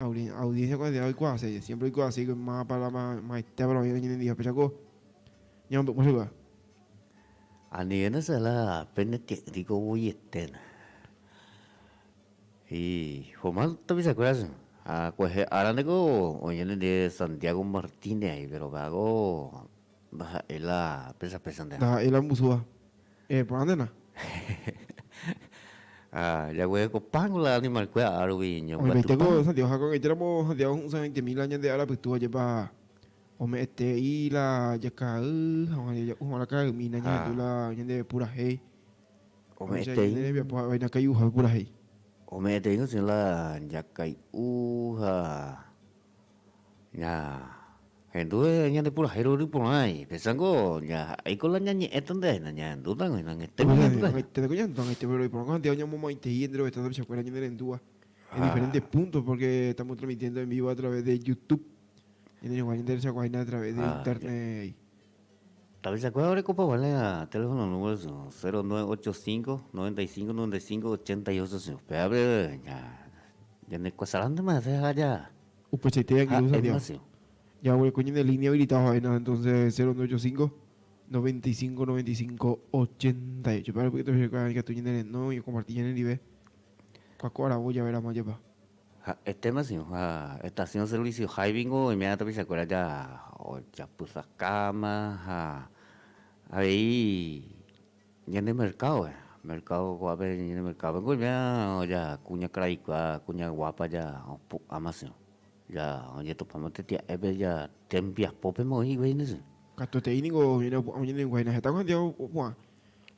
Audiencia ko oikuaase, siempre oikuaase mávapa la maitépa la oĩva ñanendive péichako ñamombe'u chugui. Anivéna che la pene tie'ỹriko voieténa. Y formal tapichakuéra che. Ha kuehe ára ndeko oĩ ñanendive Santiago Martínez ahí, pero upévako ndaha'éi la péicha péichante. Ndaha'éi la mbusúva. Eporãntena. Ha jaguerekopángo la animalkuéra árupi ñombyatypa. Oimeitéko Santiago ha ko'ag̃aitéramo Santiago hu'ũsa veinte mil la ñande ára pytu ajépa ome'ẽtei la jakay ha ja'u hag̃ua la ka'aymína ñahendu la ñande purahéi. Ome'ẽtei. Ñane rembiapo ha'éva kai'uhápe purahéi. Ome'ẽteíngo che la jakay'u ha ña Hendu ñande purahéi rory porãi, péichango ñaha'éiko la ñañe'ẽta nde hína, ñahendútango hína, ag̃aitéko ñahendúta hína. Ag̃aitéko ñahendu, ag̃aite, péro iporãko Santiago ñamomaitei enterovete tapichakuéra ñanerendúva en diferentes puntos porque estamos transmitiendo en vivo a través de YouTube, ñane irũnguéra ñanderechakuaa hína a través de internet. Tapichakuéra orekopa vale a teléfono número 0985 95 95 88 che, upévape ñanekuasarántema hese ha ja. Upeichaite angirũ Santiago. Jaguereko ñande línea habilitado ha'éna entonces 0985 95 95 88. Péva rupi tohechauka ikatu ñane renói okomparti ñane ndive kua ko aravo jave ramo ajépa. Ha'etéma si ha estación servicio hái ningo oiméva tapichakuéra ja ojapysakáma ha avei Ñande mercado, mercado ko'ápe ñande mercado niko oiméva ja kuña karaikuaa, kuña guápa ja opu'ãma che, ja ojetopáma tetia'épe ja tembiapópema oĩ hikuái nde che. Katuetei niko oiméne opu'ãma ñande rembiguái, heta ko Santiago opu'ã,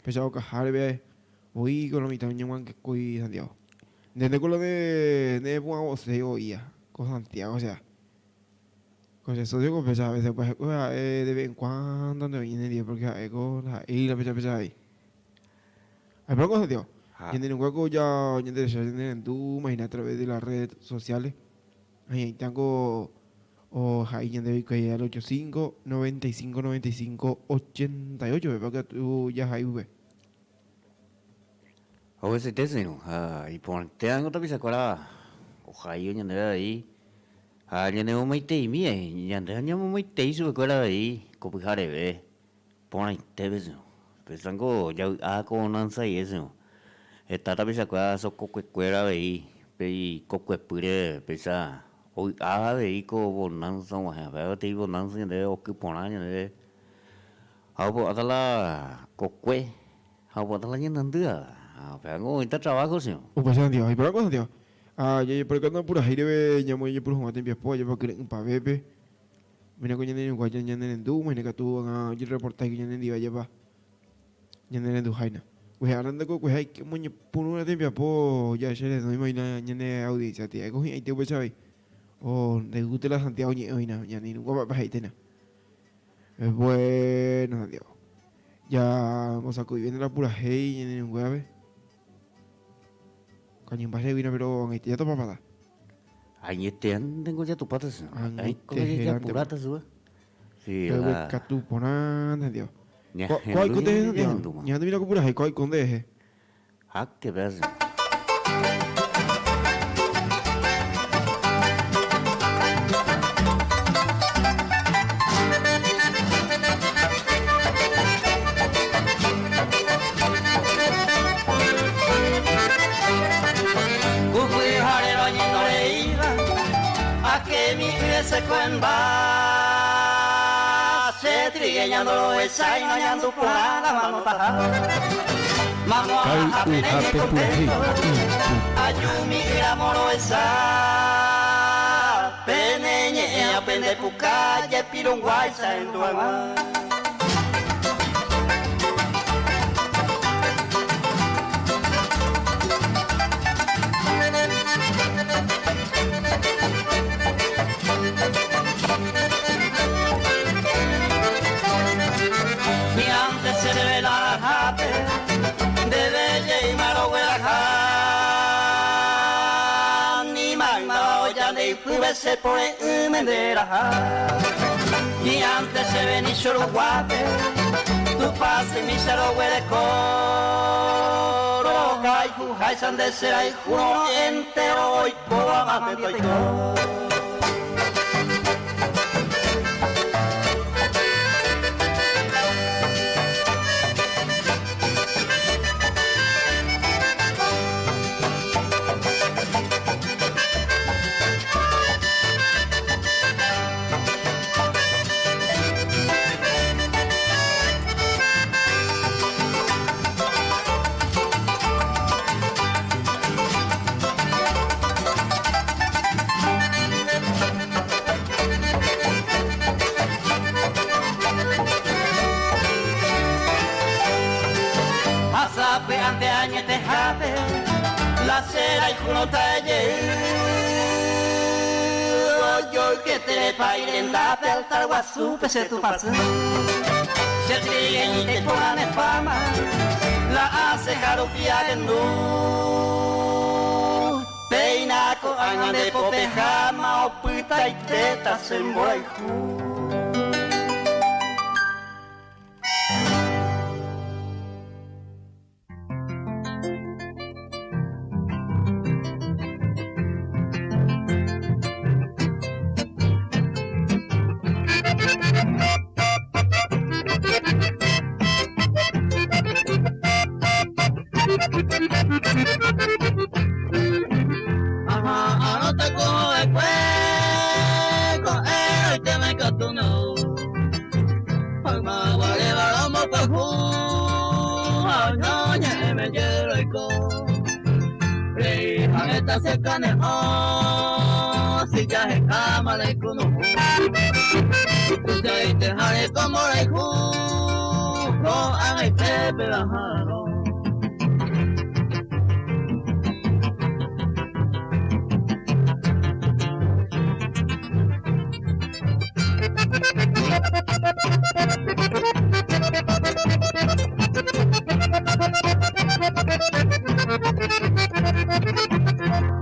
péicha okaha reve voi ko lo mitã oñemoangekói Santiago. Nde ndéko lo de ne pu'ã voséi oía ko Santiago, osea. Ko che socio ko péicha a veces upe ha'e de vez en cuando nde oĩ nendive porque ha'e ko ndaha'éi la péicha péicha avei. Aipórõ ko Santiago, ñande irũnguéra ko ja ñande recha ñane rendúma hína a través de las redes sociales, añaitã ko ohai ñandéve hikuái al ocho cinco, noventa y cinco, noventa y cinco, ochenta y ocho pe katu jahai pype. Ovechaite che irũ, ha iporãitévango tapichakuéra ohai ñandéve avei Ha ñanemomaiteimi, ñande ha ñamomaitei chupekuéra avei ko pyhareve porãitépe che. Péichango javy'a ko bonanza-ie che. Heta tapichakuéra sokokuekuéra avei pe ikokuepýre péicha ovy'a avei ko bonanza og̃uahẽ. Upéva peteĩ bonanza ñandéve oky porã ñandéve ha opu'ãta la kokue ha opu'ãta la ñanandýva. Ha upévango oĩta trabajo che. Upéicha Santiago, iporã ko Santiago. Ha jajeporeka purahéi reve ñamoñepyrũ hag̃ua tembiapo ajépa kyre'ỹ pavépe. Mira ko ñane irũnguéra ñanerendu, imagina katu ág̃a ojereporta hikuái ñanendive ajépa ñanerenduháina. Kuehe ára ndeko kuehe aike omoñepyrũre tembiapo jahecha renói imagina ñane audiencia tía ko hi'ãite upéicha avei. Oh ndeyvýte la Santiago ñe'ẽ oĩna ñane irũnguéra mba'épa he'íténa. Bueno Santiago, ja mbosako'ivéne la purahéi ñane irũnguérape. Kañymba che guína pero ag̃aite jatopápata. Añetehánteko jatopáta che. Añete japuráta chupe. Sí, la. Katu porã nde Dios. Ko aiko nde hehe Santiago. Ñahendumína ko purahéi ko aiko nde hehe. Háke péa che. Kay'uhápe purahéi ipu. Háicha nde che rayhúrõ entéro oikóva mante toiko. Ha sapy'ánte añetehápe la che rayhúrõta jey. Ojoyketerepa irendápe altar guasúpe che Tupãsy. Che trigueñite porã ne fama la aseha rupi ahendu. Péina ko'ág̃a nde popeháma opytaitéta che mborayhu.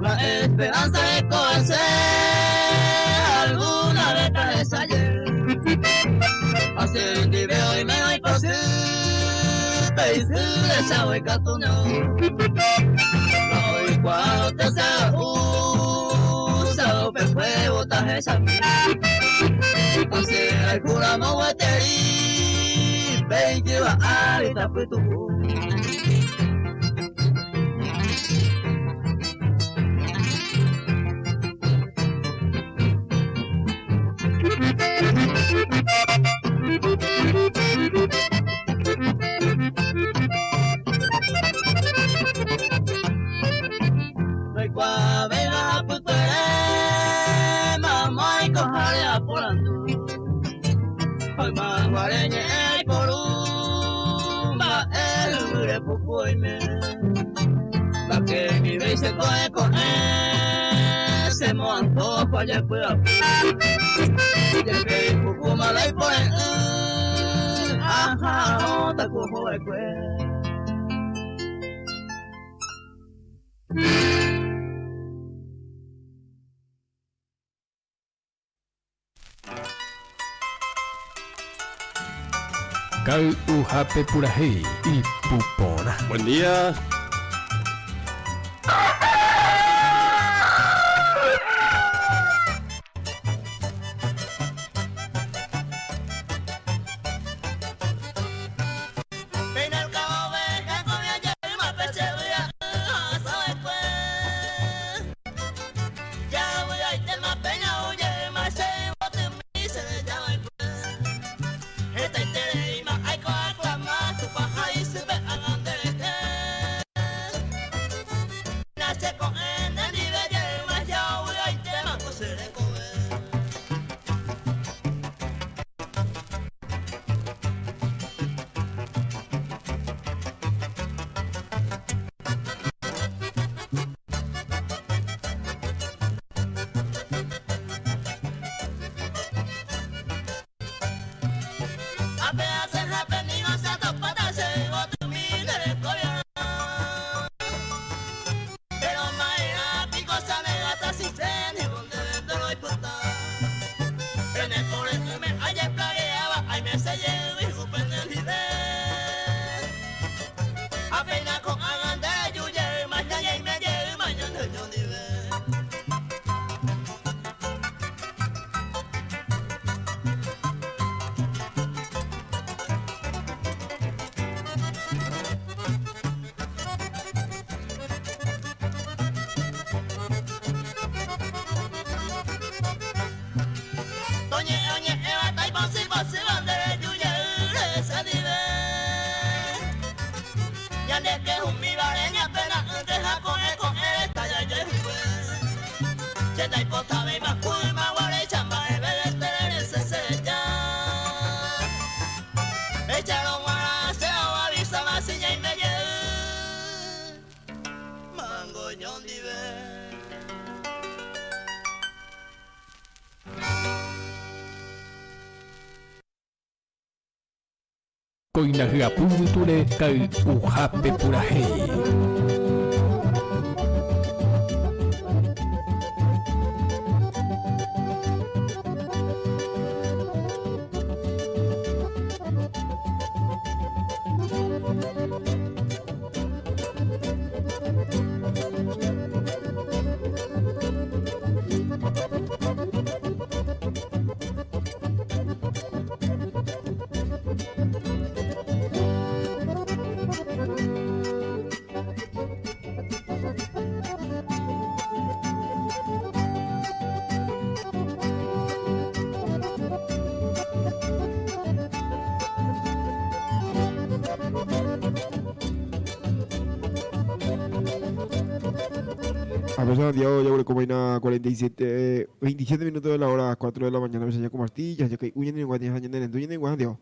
La esperanza de conocer alguna vez tal ayer. Así veo y me doy por sí, Kay'uhápe purahéi ipu porã. Buen día. Kóina hyapu yvytúre kay'uhápe purahéi. A pesar de Santiago ya como una 47, 27 minutos de la hora 4 de la mañana, ya con martillas, ya que uñen en guaña, ya en en Santiago.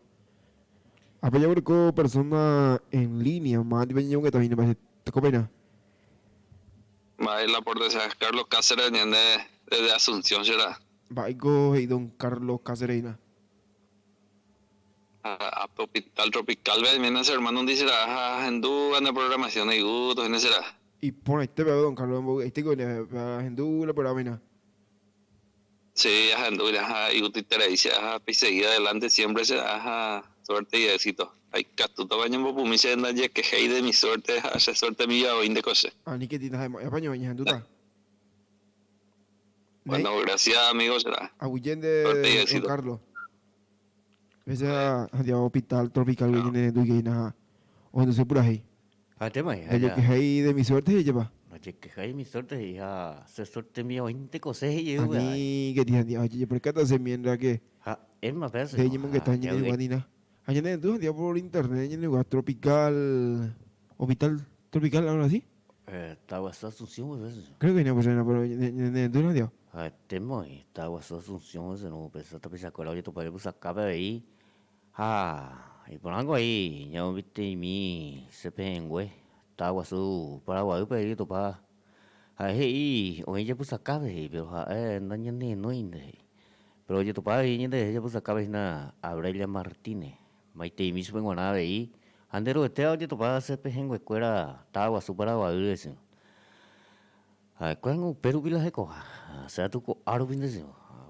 A pesar de persona en línea, más de que también me te copena. La por Carlos Cáceres, desde Asunción será. Baico y don Carlos Cáceres. A Hospital Tropical, ve, viene ese hermano dice la hindú, anda programación y gusto, en será. Y por este veo don Carlos, este con la hindú la programa. Sí, a hindú, y gusto y dice, ajá, y seguir adelante siempre será, ajá, suerte y éxito. Ay, catuto baño pumiche en la que hey de mi suerte, hace suerte mía hoy de cose. Ah, ni que tienes de apaño, hindú Bueno, gracias, amigo, será. Agullende, don Carlos. Ese a Hospital Tropical que tiene de O no sé por ahí. Ah, tema ya. que hay de mi suerte y lleva. No, que hay mi suerte y ya se suerte mía ointe cosas y yo. A mí que tiene oye, por qué te hace mientras que. Ah, es más peso. De que está en guanina. Añade tú día por internet en el Tropical Hospital Tropical algo así. Estaba Asunción, pues. Creo que no, pues no, pero tú no dio. Ah, tema, estaba Asunción, ese no, pues esta pesa con la oye tu padre pues acaba ahí. Ah, y por algo ahí, ya viste mi se pengüe, estaba su Paraguay pero tu pa. Ahí, oye ya pues acaba pero no ni no inde. Pero oye tu pa ahí ya pues acaba na Aurelia Martínez. Maite y mismo en nada ahí. Andero este oye tu pa se pengüe cuera, estaba su Paraguay ese. Ah, cuando Perú vi la seco, sea tu ko arubin de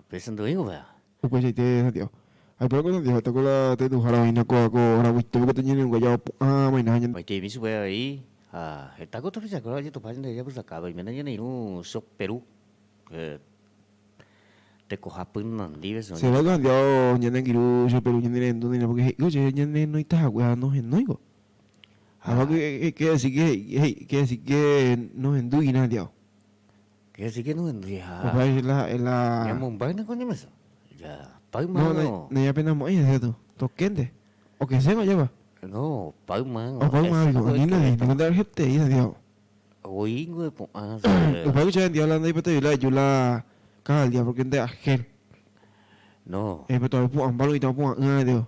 pensando en va. Pues ahí te Santiago. Ay, pero con Santiago, te con la te tu jara ko ko ahora visto que tenía un gallao ah, maina Maite mismo ahí. Ah, está ko tu pisa ko oye tu pa ya pues acaba y me na iru sok Perú. Eh te coja nandi Se va Santiago, ñane kiru, yo Perú ñane en donde porque oye ñane no está agua no es noigo. Ah, que que decir que que decir que no es en Santiago. Que sí que no ya. Pues es la es la Ya Mumbai no coño eso. Ya, No, no, no ya apenas muy cierto. Toquente. O que se me lleva. No, Pauma. O Pauma, digo, ni nadie, no te gente ahí, Santiago. Oingo de po. Ah, Los pagos ya hablando ahí para la yo la cada día porque de ajel. No. Pero todavía puedo amparo y todavía puedo ah, digo.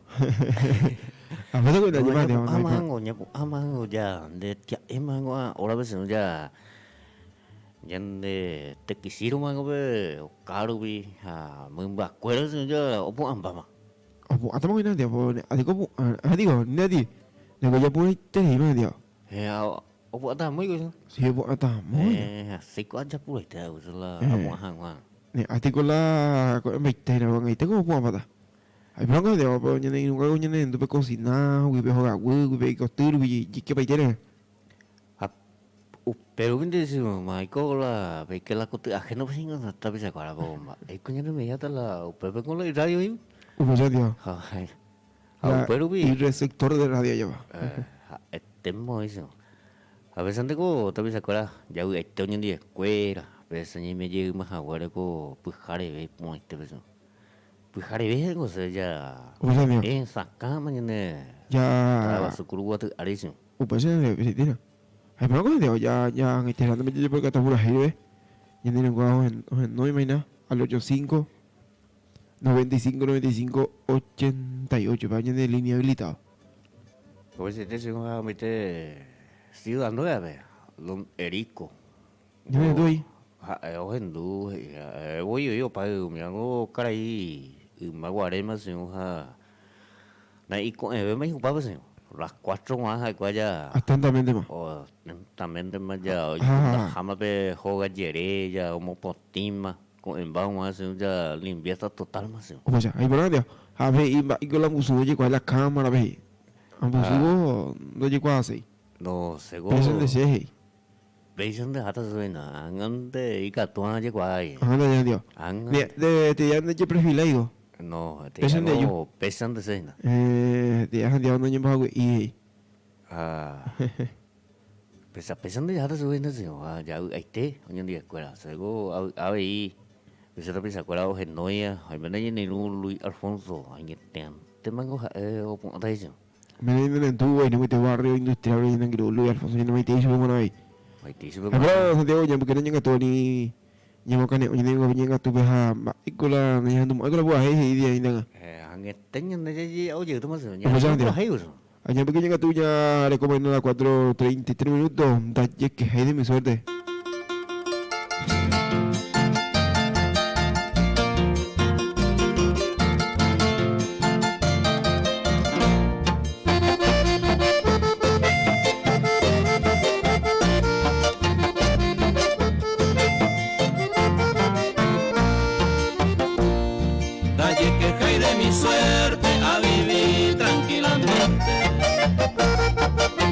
A veces que la lleva de Amango, ya, amango ya, de tia emango, ahora veces no ya. Yande te quisieron mango be o karubi ha mumba cuero ya o po ambama. O atamo ina dia po adigo adigo nadie. Nego ya por te ima dia. Eh o po atamo igo. Sí po atamo. Eh seiko aja puro te o la amo hangwa. Ne atiko la me te na ngai te ko po amata. Ay bronco de po ñane nunca ñane ndu pe cocina, wi pe joga wi pe costur wi que pa itere. Pero vende si ma iko la ve que la cote ajeno pues ingo ta pisa para bomba. E coño no me ya la pepe con la radio ahí. Upe ya tío. Ah, pero vi. El receptor de radio lleva. Este mo eso. A veces ande ko ta pisa para ya u este oño día escuela. Veces ni me llego más aguare ko pujare ve mo este beso. Pujare ve ko se ya. Upe ya tío. En sacama ne. Ya. Estaba su curuwa te ariso. Upe ya tío. Ay, pero con Dios, ya, ya, en este rato me llevo por acá pura ve. Ya ni nunca en no imagina. al 85 95 95 88 péva ñane línea habilitado. Upeichaite che oĩte Ciudad Nueva-pe, don Erico. Ñahendu aí. Ha'e ohendu he'i ha'e voi oĩ opa umívango karai yma guaréma che irũ ha na'iko'ẽvéma ihupápe che irũ. Las cuatro g̃uarã ha'ekuéra ja. Atentamente-ma. Atentamente-ma ja oikundaháma pe hóga jere ja omopotĩma ko'ẽmba g̃uarã che irũ ja limpieza total-ma che irũ. Upéicha, iporã ndio. Ha avei mba'éiko la mbusuve ojekuaa la cámara-pe he'i. Ambusuvo ndojekuaaséi. No sé ko. Péicha nde che he'i. Péicha nde aháta chupe ág̃ante ikatúva jekuaái. Ág̃ante aja ndio. Ág̃ante. Nde teja nde jeprefiláigo. No, Péicha nde aju. teja péicha nde che hína. Teja ha ndio noñembohague'i he'i. Ha péicha péicha nde jaháta chupe hína che ha javy'aite oñondivekuéra. Chéko avy'a avei péicha tapichakuéra ohenóiva ha oiméne ñane irũ Luis Alfonso añeteantémango ha'e opu'ãta he'i che. Oiméne ñanerendu oĩne guete barrio industrial ñane angirũ Luis Alfonso ñane maitei chupe g̃uarã avei. Maitei chupe Ha g̃uarã. péro Santiago ñamboyke ñañongatu ani ñamokane'õ ñane irũvape ñañongatúpe ha mba'éiko la nañahendumo'ãiko la purahéi he'i día hína. Angete ñande jaje'o jeýtama che Ohecha Santiago. ñahendu purahéi guive. Ha ñamboyke ñañongatu jarekomaína la 4:33 minuto ndajekehéi de mi suerte. Ndajekehái de mi suerte a vivir tranquilamente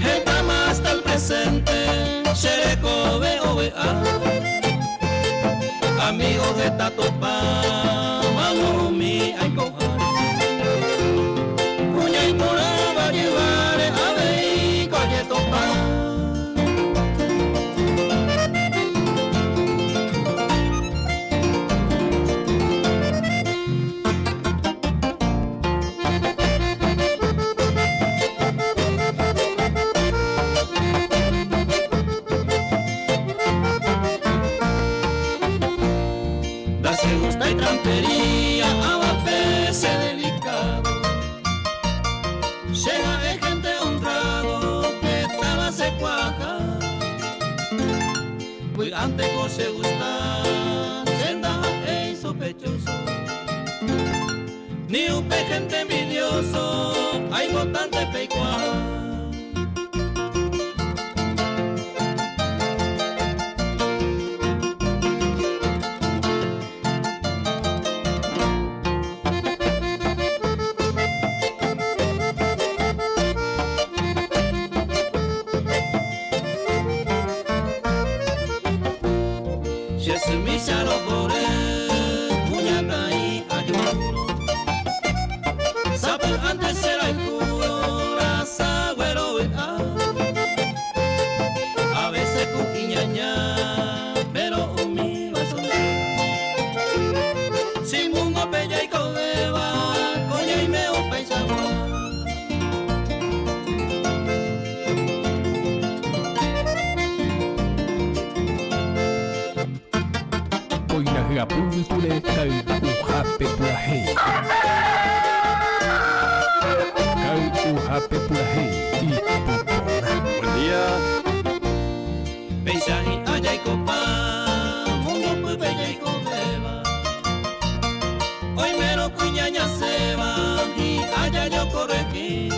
Hetama hasta el presente che rekove ovy'a Amigo heta topa mamo umi aikoháre Kuña iporãva jyváre avei ko ajetopa. Ndachegustái trampería avape che delicado Che ha'e gente honrado hetáva che kuaha Vy'ánte ko che gusta che ndaha'éi sospechoso Ni upe gente envidioso aipotánte peikuaa. Che symi rohore kuñataĩ ajuhúrõ Sapy'ánte che rayhúrõ rasa guerovy'a A veces ku iñaña pero umíva sonda Si mundo-pe jaikovéva ko ñaime upeichagua. Kóina hyapu yvytúre kay'uhápe purahéi. Kay'uhápe purahéi ipu porã. Buen día. Péicha hi'ã jaikopa mundo pype jaikovéva Oimérõ kuña ñasẽva hi'ã jajokorrehi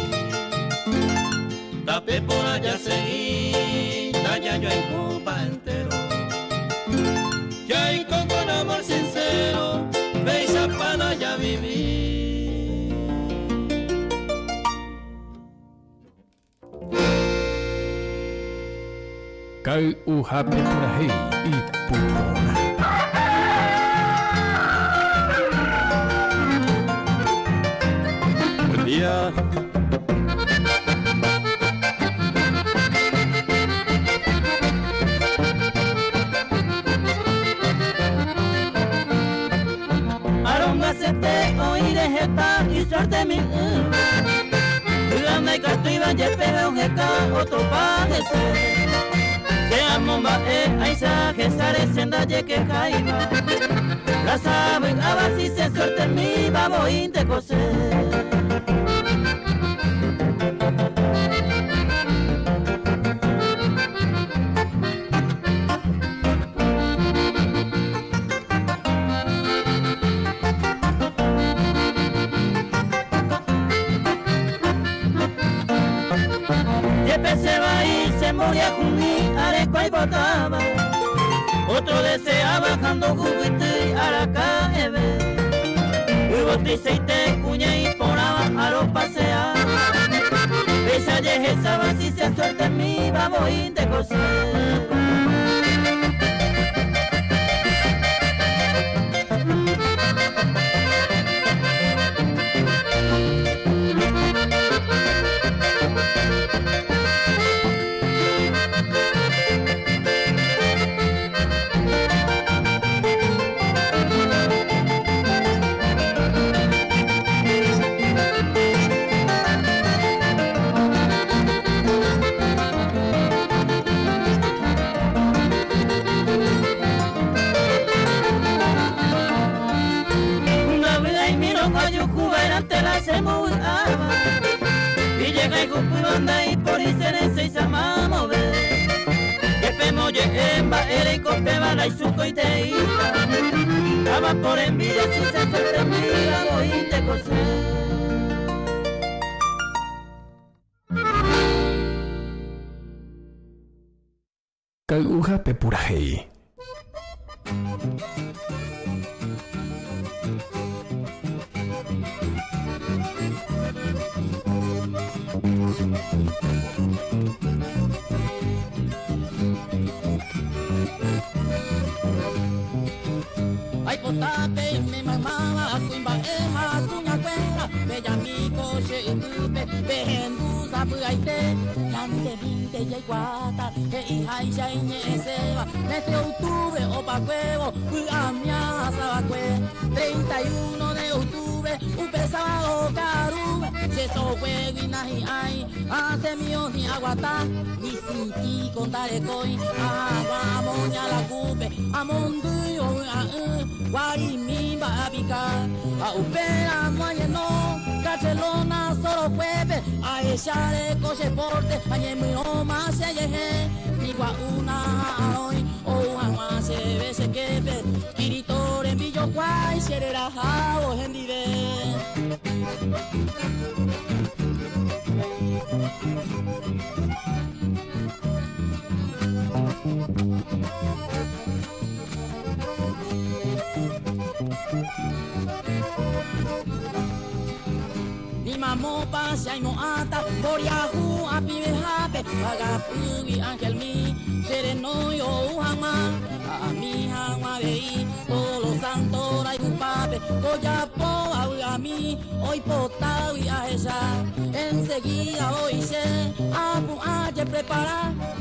Tape porã jasegi tajajoayhupa entero Jaiko con amor sincero péicha pana javivi. Kay'uhápe purahéi ipu porã. Buen día. Arongasete oĩre heta isuerte mi'ỹve Yga ndaikatúiva jepeve oheka otopa hese. Che amomba'e aisa hesare che ndajekeháiva Rasa avy'áva si che suertemíva voínte ko che. Jepe che vai che mboriahumi areko aipotáva, Otro deseaba ha ndohupytýi araka'eve. Yvotyseite kuña iporãva aropaseáva, Péicha jehecháva si che suertemíva voínte ko che. Ndavy'aimirõ ajuhuva'erãnte la chembovy'áva, Ijehayhupýva ndaipóri che resẽicha mamove. Jepémo oje'e mba'éreiko péva la ichukoiteíta, Ava por envidia si che suertemíva voínte ko che. Kay'uhápe purahéi. Aipota peime maymáva kuimba'e ha kuñakuéra, pejamíko che ypýpe pehendu sapy'aite. Ñandemínte jaikuaáta he'iháicha iñe'ẽséva, mes de octubre opakuévo py'amia hasavakue. 31 de octubre upe sábado ka'arúpe, che soguégui nahi'ãi asẽmi oĩ aguata, michĩti ko ndarekói ahag̃ua amoña la kúpe, amondýi ovy'a'ỹ guarimi mba'apika. Ha upéramo añeno Kachelóna sorokuépe, ahecháre ko che pórte añemyrõma chejehe, ni gua'u naha'arõi ou hag̃ua chéve che képe, Kirito rembijokuái che rerahávo hendive. Ni mamópa che aimo'ãta mboriahu apĩvehápe pagapýgui angelmi che renói ou hag̃ua ha ami hag̃ua avei todos los santos rayhupápe ojapo avy'ami oipotágui ahecha enseguida voi che apu'ã jeprepara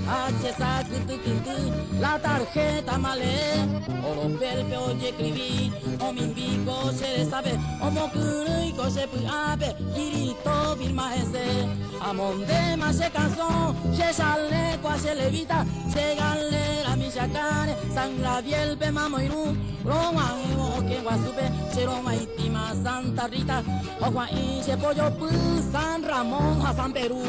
ha che sakytykyty la tarjeta malee oropélpe ojekrivi omimbíko che resápe omokyrỹiko che py'ápe Kirito firma hese Amondéma che kasõ, che chaléko ha che levíta, che galera Michakãre, San Gabriel-pe mamoirũ, rog̃uahẽvo okẽ guasúpe, che rog̃uaitĩma Santa Rita, ogua'ĩ che pojopy San Ramón ha San Perú.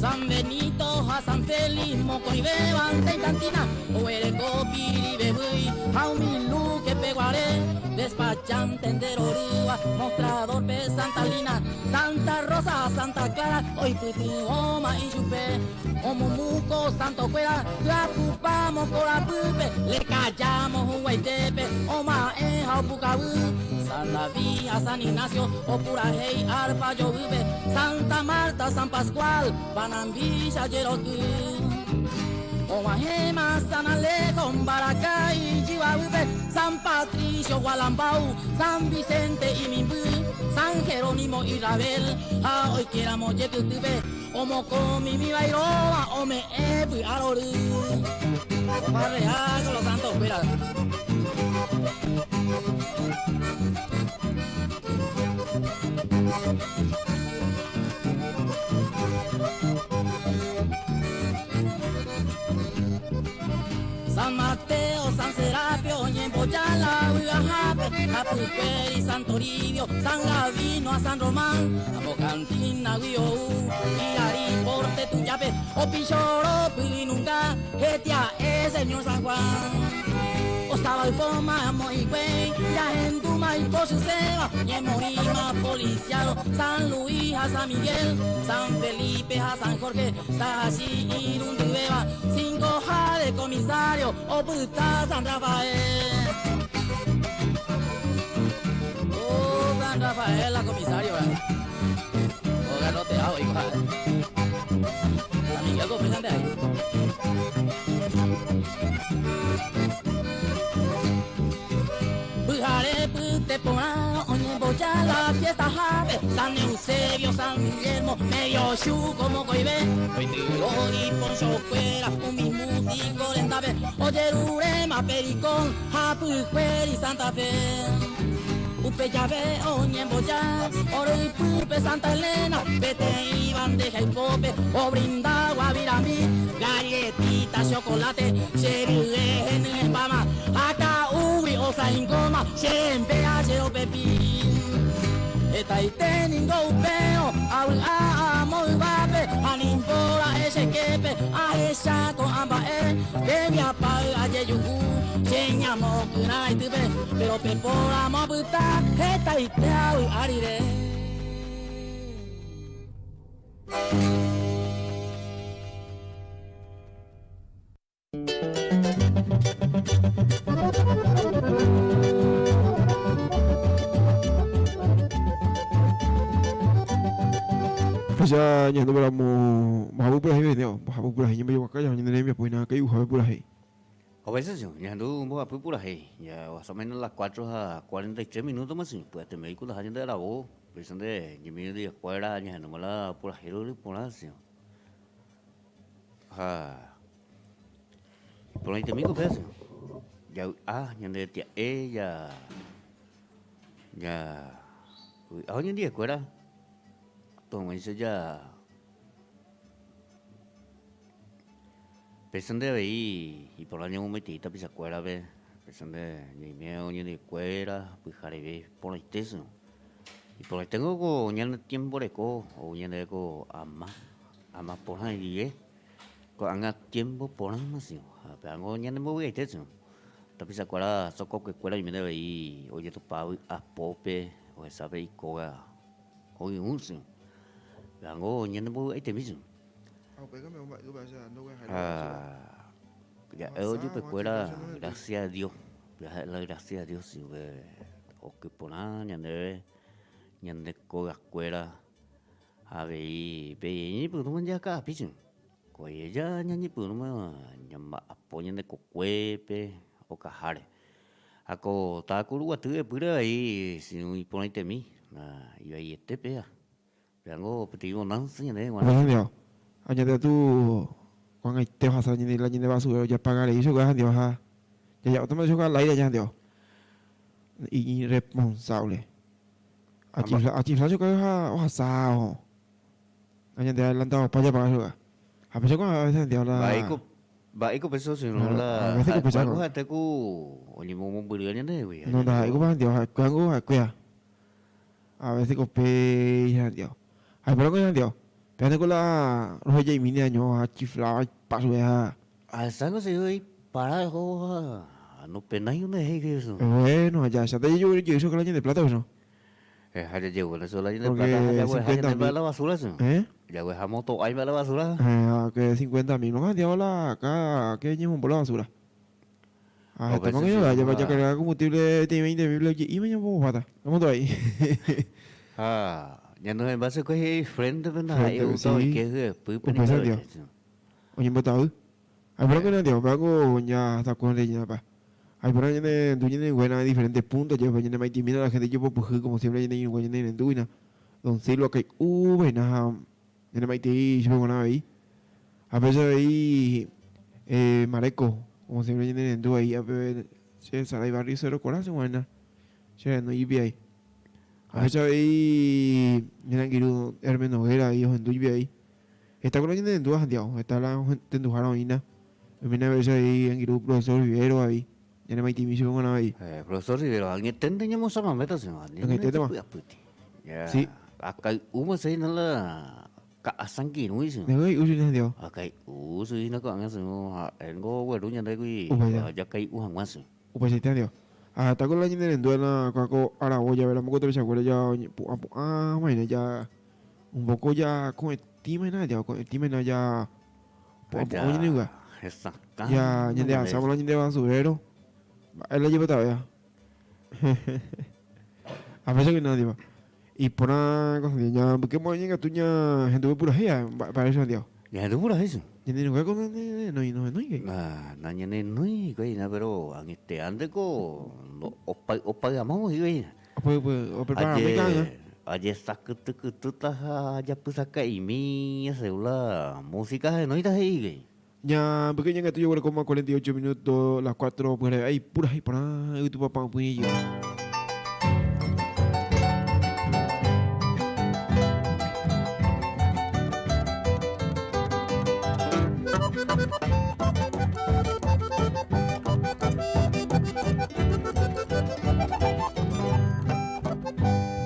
San Benito ha San Félix mokõivévante ikantína, oguereko pirivevýi ha umi Luque peguare, despachante nderorýva, mostrador-pe Santa Lina, Santa Rosa ha Santa Clara oipytyvõma ichupe, omomúko santokuéra hyapypa mokorapýpe, lekajámo huguaitépe oma'ẽ ha opukavy. San David ha San Ignacio opurahéi arpa jovýpe, Santa Marta, San Pascual, panambícha jeroky. Og̃uahẽma San Alejo, mbaraka ijyvavýpe, San Patricio, Gualambau, San Vicente imimby. San Jerónimo y Rabel ha oikéramo jekytýpe omokõmimi vairóva ome'ẽ py'arory. Ofarrea con los santos kuéra. San Mateo, San Serapio, oñemboja la vy'ahápe, Hapykuéri San Toribio, San Gabino ha San Román, amo cantina-gui ou, Irari porte tujápe, opichoro py'ynunga, hetia'e Señor San Juan. Osava ypóma amo hikuái, jahendúma ipochyséva, ñemoĩma policiado, San Luis ha San Miguel, San Felipe ha San Jorge, Tahachi irundyvéva, cincoha de comisario, opyta San Rafael. Oh, San Rafael la comisario, ¿verdad? Oh, garroteado, hijo. San Miguel ko péichante ahí. Pyhare pyte porã oñemboja la fiesta hápe, San Eusebio, San Guillermo, medio chuko mokõive, oityvõ iponchokuéra umi músico rendápe, ojeruréma Pericón ha Pyhuéri Santa Fe. Upe jave oñemboja orypýpe Santa Elena, peteĩ bandeja ipópe obrinda guavirami, galletita, chocolate, che rye henyhẽmbáma, ha ka'úgui osãingóma che rembe'a che ropepi. Hetaite ningo upérõ avy'a amo yvápe ha nimbo ra'e che képe ahecha ko'ã mba'e tembiapay ajejuhu che ñamokyrãitýpe, péro pepóramo apyta hetaite avy'a rire. Péicha ñahendúmaramo mbohapy purahéi vendido, mbohapy purahéi ñembojoguaka jaha ñane rembiapo hína kai'uhápe purahéi. A veces sí, ñahendu mbohapy purahéi, ya más o menos las 4 ha 43 minutos ma sí, py'atemei ku ndaha ñande aravo, péicha nde ñemi día kuéra ñahendúma la purahéi rory porã sí. Ha iporãitemi ko péva javy'a ñande tia'e ja ja vy'a oñondive kuéra tog̃uáicha ja péicha nde avei iporã ñamomaitei tapichakuérape péicha nde ñaime oñondive kuéra pyhareve porãite iporãiténgo ko ñane tiempo reko ou ñandéve ko ama. Ama porã rire, ko'ág̃a tiémpo porãma si, ha pévango ñanembovy'aite si. Tapichakuéra sokokuekuéra oiméne avei ojetopa vy'apópe ohecha pe ikóga hoy'ũ si. Pévango ñanembovy'aitemi si. Ha ja'e ojupekuéra gracias a Dios, péva ha'e la gracias a Dios si upe oky porã ñandéve ñande kogakuéra. Avei pe ñañepyrũma jaka'api che, ko eja ñañepyrũma ñamba'apo ñande kokuépe okaháre. Ha ko táva Kuruguaty yepýre avei si'ũ iporãitemi, ivaiete péva. Pévango peteĩ bonanza ñandéve g̃uarã. Upéicha ha ñande katu ko'ag̃aite ohasa ñande la ñande basurero japaga rei chupe ha ha jajapótama chupe al aire ñande irresponsable. Achifla chupe ha ohasa oho. Ha ñande adelantado opa japaga chupe. Ha péicha ko'ã a veces la. Mba'éiko mba'éiko pe socio no la A veces ko péicha ha'ekuéra ko ha'ete ku oñemomombyry ñandehegui. No ndaha'éiko pa ñande ha'ekuéra ko ha'ekuéra. A veces ko péicha ñande. Ha'ekuéra ko ñande. Péva niko la rohejaimi neaño achifla opa chupe ha. Ahecháko che voi para oho ha nopenái ndehéi Jesús. Bueno, jahecháta jejey chupe la ñande plata péicha. Ha jajeguéne chupe la ñande plata ha jagueha ñande mba'e la basura che. Jagueha moto ái mba'e la basura. Ha que 50 mil no handiávo la acá que ñemombo la basura. Ha hetáma que ñande jacarga combustible peteĩ 20 mil oje'íma ñamboguapáta. Moto ái. Ha ñanohẽmba chekue he'i frente pe ndaha'éi oúta oike hyepýpe ni mba'eve. Oñembotavy. Ha upéva ko ñande upéva ko ña hasta ko nde ñapa. Hay por ahí ñane rendu ñane irũnguéra diferentes puntos jepe ñane maitimína la gente jepopyhy como siempre ñane irũngue ñane rendúina Don Silva kai'úvaina ha ñane maitei chupe g̃uarã avei. Ha péicha avei Mareco como siempre ñane rendu avei ápe che Sarai barrio Cerro Corá che g̃uarãina che rendu ipi ai. Ha péicha avei ñane angirũ Hermes Noguera avei ohendu ipi ai. Heta ko la ñane rendúva Santiago, heta la tenduhára oĩna. Oiméne avei avei angirũ profesor Rivero avei, ñane maitĩmi chupe g̃uarã avei. Profesor Rivero, añeténte ñamosãmaméta che g̃uarã, Añeténtema. ñandepy'apýti. Sí. Akay'úma che hína la ka'a sangirũi che. Ndéve kai'u che Santiago. Akay'u che hína ko'ág̃a che ha'éngo ogueru ñandégui Upéicha. jakay'u hag̃ua che. Upeichaite Santiago. Ha heta ko la ñanerendu la kua ko aravo javéramo ko tapichakuéra ja oñepu'ã pu'ãma hína ja un poco ja ko'ẽtĩma hína Santiago, ko'ẽtĩma hína ja pu'ã pu'ã oñeñuga. Hesakã Ja ñande asámo la ñande basurero. Mba'e la jepetavéva. A veces que nadie va. Iporã ko Santiago, ña mbyke mo'ã ñangatu ña henduve purahéi mba'e Santiago. Ñahendu purahéi che. Ñane irũngue ko nañanenói nohenói hikuái. Na nañanenói hikuái hína pero añetehánteko opay opayamóvo hikuái hína. Opay opreparami ka'aña. Ajesakytykytýta ha ajapysaka'imi asegún la música ahenóita he'i hikuái. Ña mbyke ñangatu jaguerekóma 48 minuto las 4 pyhareve ai purahéi porã yvytupapã py'ỹi jey.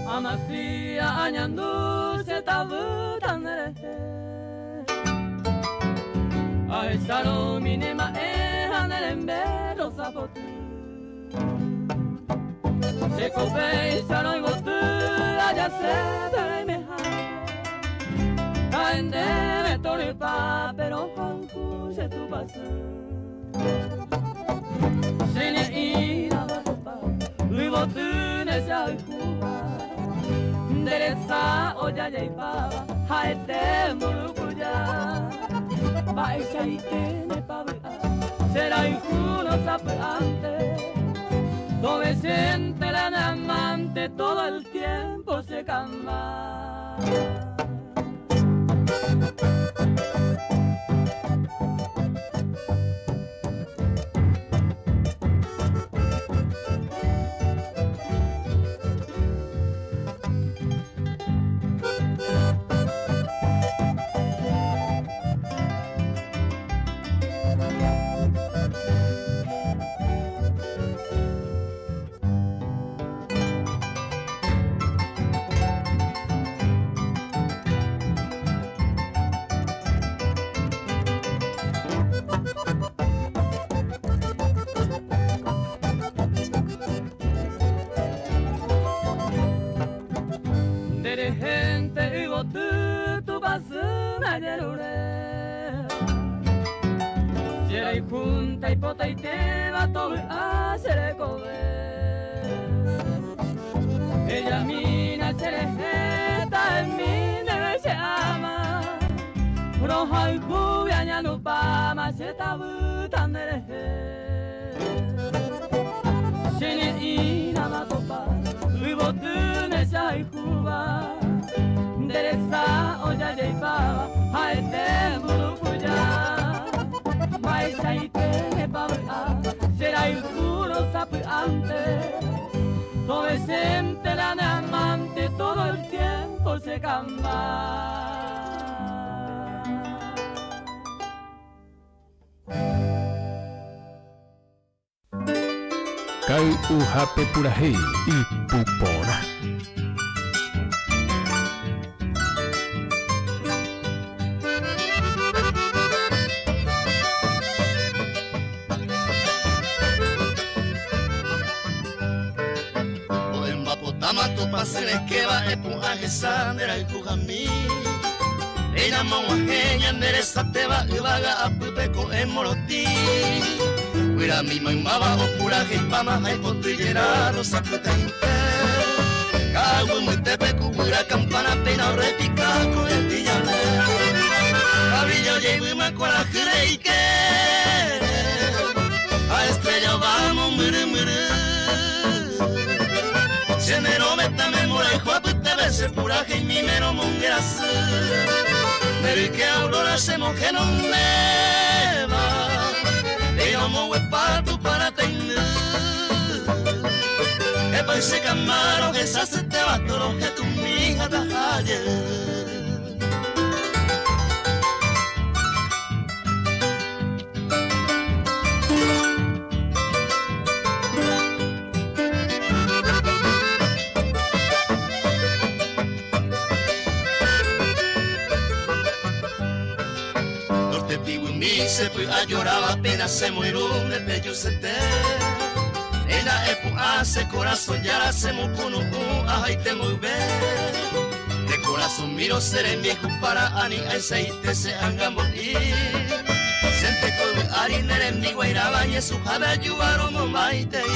Amasía añandu che tavýta nderehe. Ahecharõ umi ne mba'e ha ne rembe rosa poty. Che ko péicharõ yvoty ajase pe reimehápe. Ha'e ndéve torypa péro hoy'u che tupãsy. Che ñe'ĩra vakopa yvoty nde che ahayhúva. Nde resa ojajaipáva ha'ete mburukuja. Mba'eichaite nepa vy'a che rayhúrõ sapy'ánte. Tove chénte la ne amante todo el tiempo che kamba. Nderehénte yvoty tupãsy ajerure. Che rayhúnte aipotaitéva tovy'a che rekove. Ejamína cherehe ta'emi ndéve che ama. Rohayhúgui añandupáma che tavýta nderehe. Che ñe'ĩrama topa yvoty nde che ahayhúva. Nde resa ojajaipáva ha'ete mburukuja. Mba'eichaite nepa vy'a che rayhúrõ sapy'ánte. Tove chénte la ne amante todo el tiempo che kamba. Kay'uhápe purahéi ipu porã. Oembapotáma Tupãsy rekéva epu'ã hesa nde rayhuhami. Péina og̃uahẽ ñande resapéva yvága apýpe ko'ẽ morotĩ. Guyrami maymáva opuraheipáma ha ipotyjera rosapytainte. Ka'aguy mbytépe ku guyra campana péina orrepika ko'ẽtĩ jave. Kavillo jeýma kuarahy reike. Ha estrella ova mombyry. purahéi míme romongerasy Nde ryke aurora che mohenondéva Péina omoguepa Tupã rataindy Epáy che kama rohechasetéva torohetũmi ha taha jey. Norte piguymi che py'a lloraba pena che moirũ nde pejusete Ena epu'ã che korasõ jára che mokunu'ũ ahaite mboyve Nde korasõmírõ che rembieju para ani aechaite che anga mbo'i Chente ko yvy ári ne rembiguairãva ñesũhápe ajuva romomaitei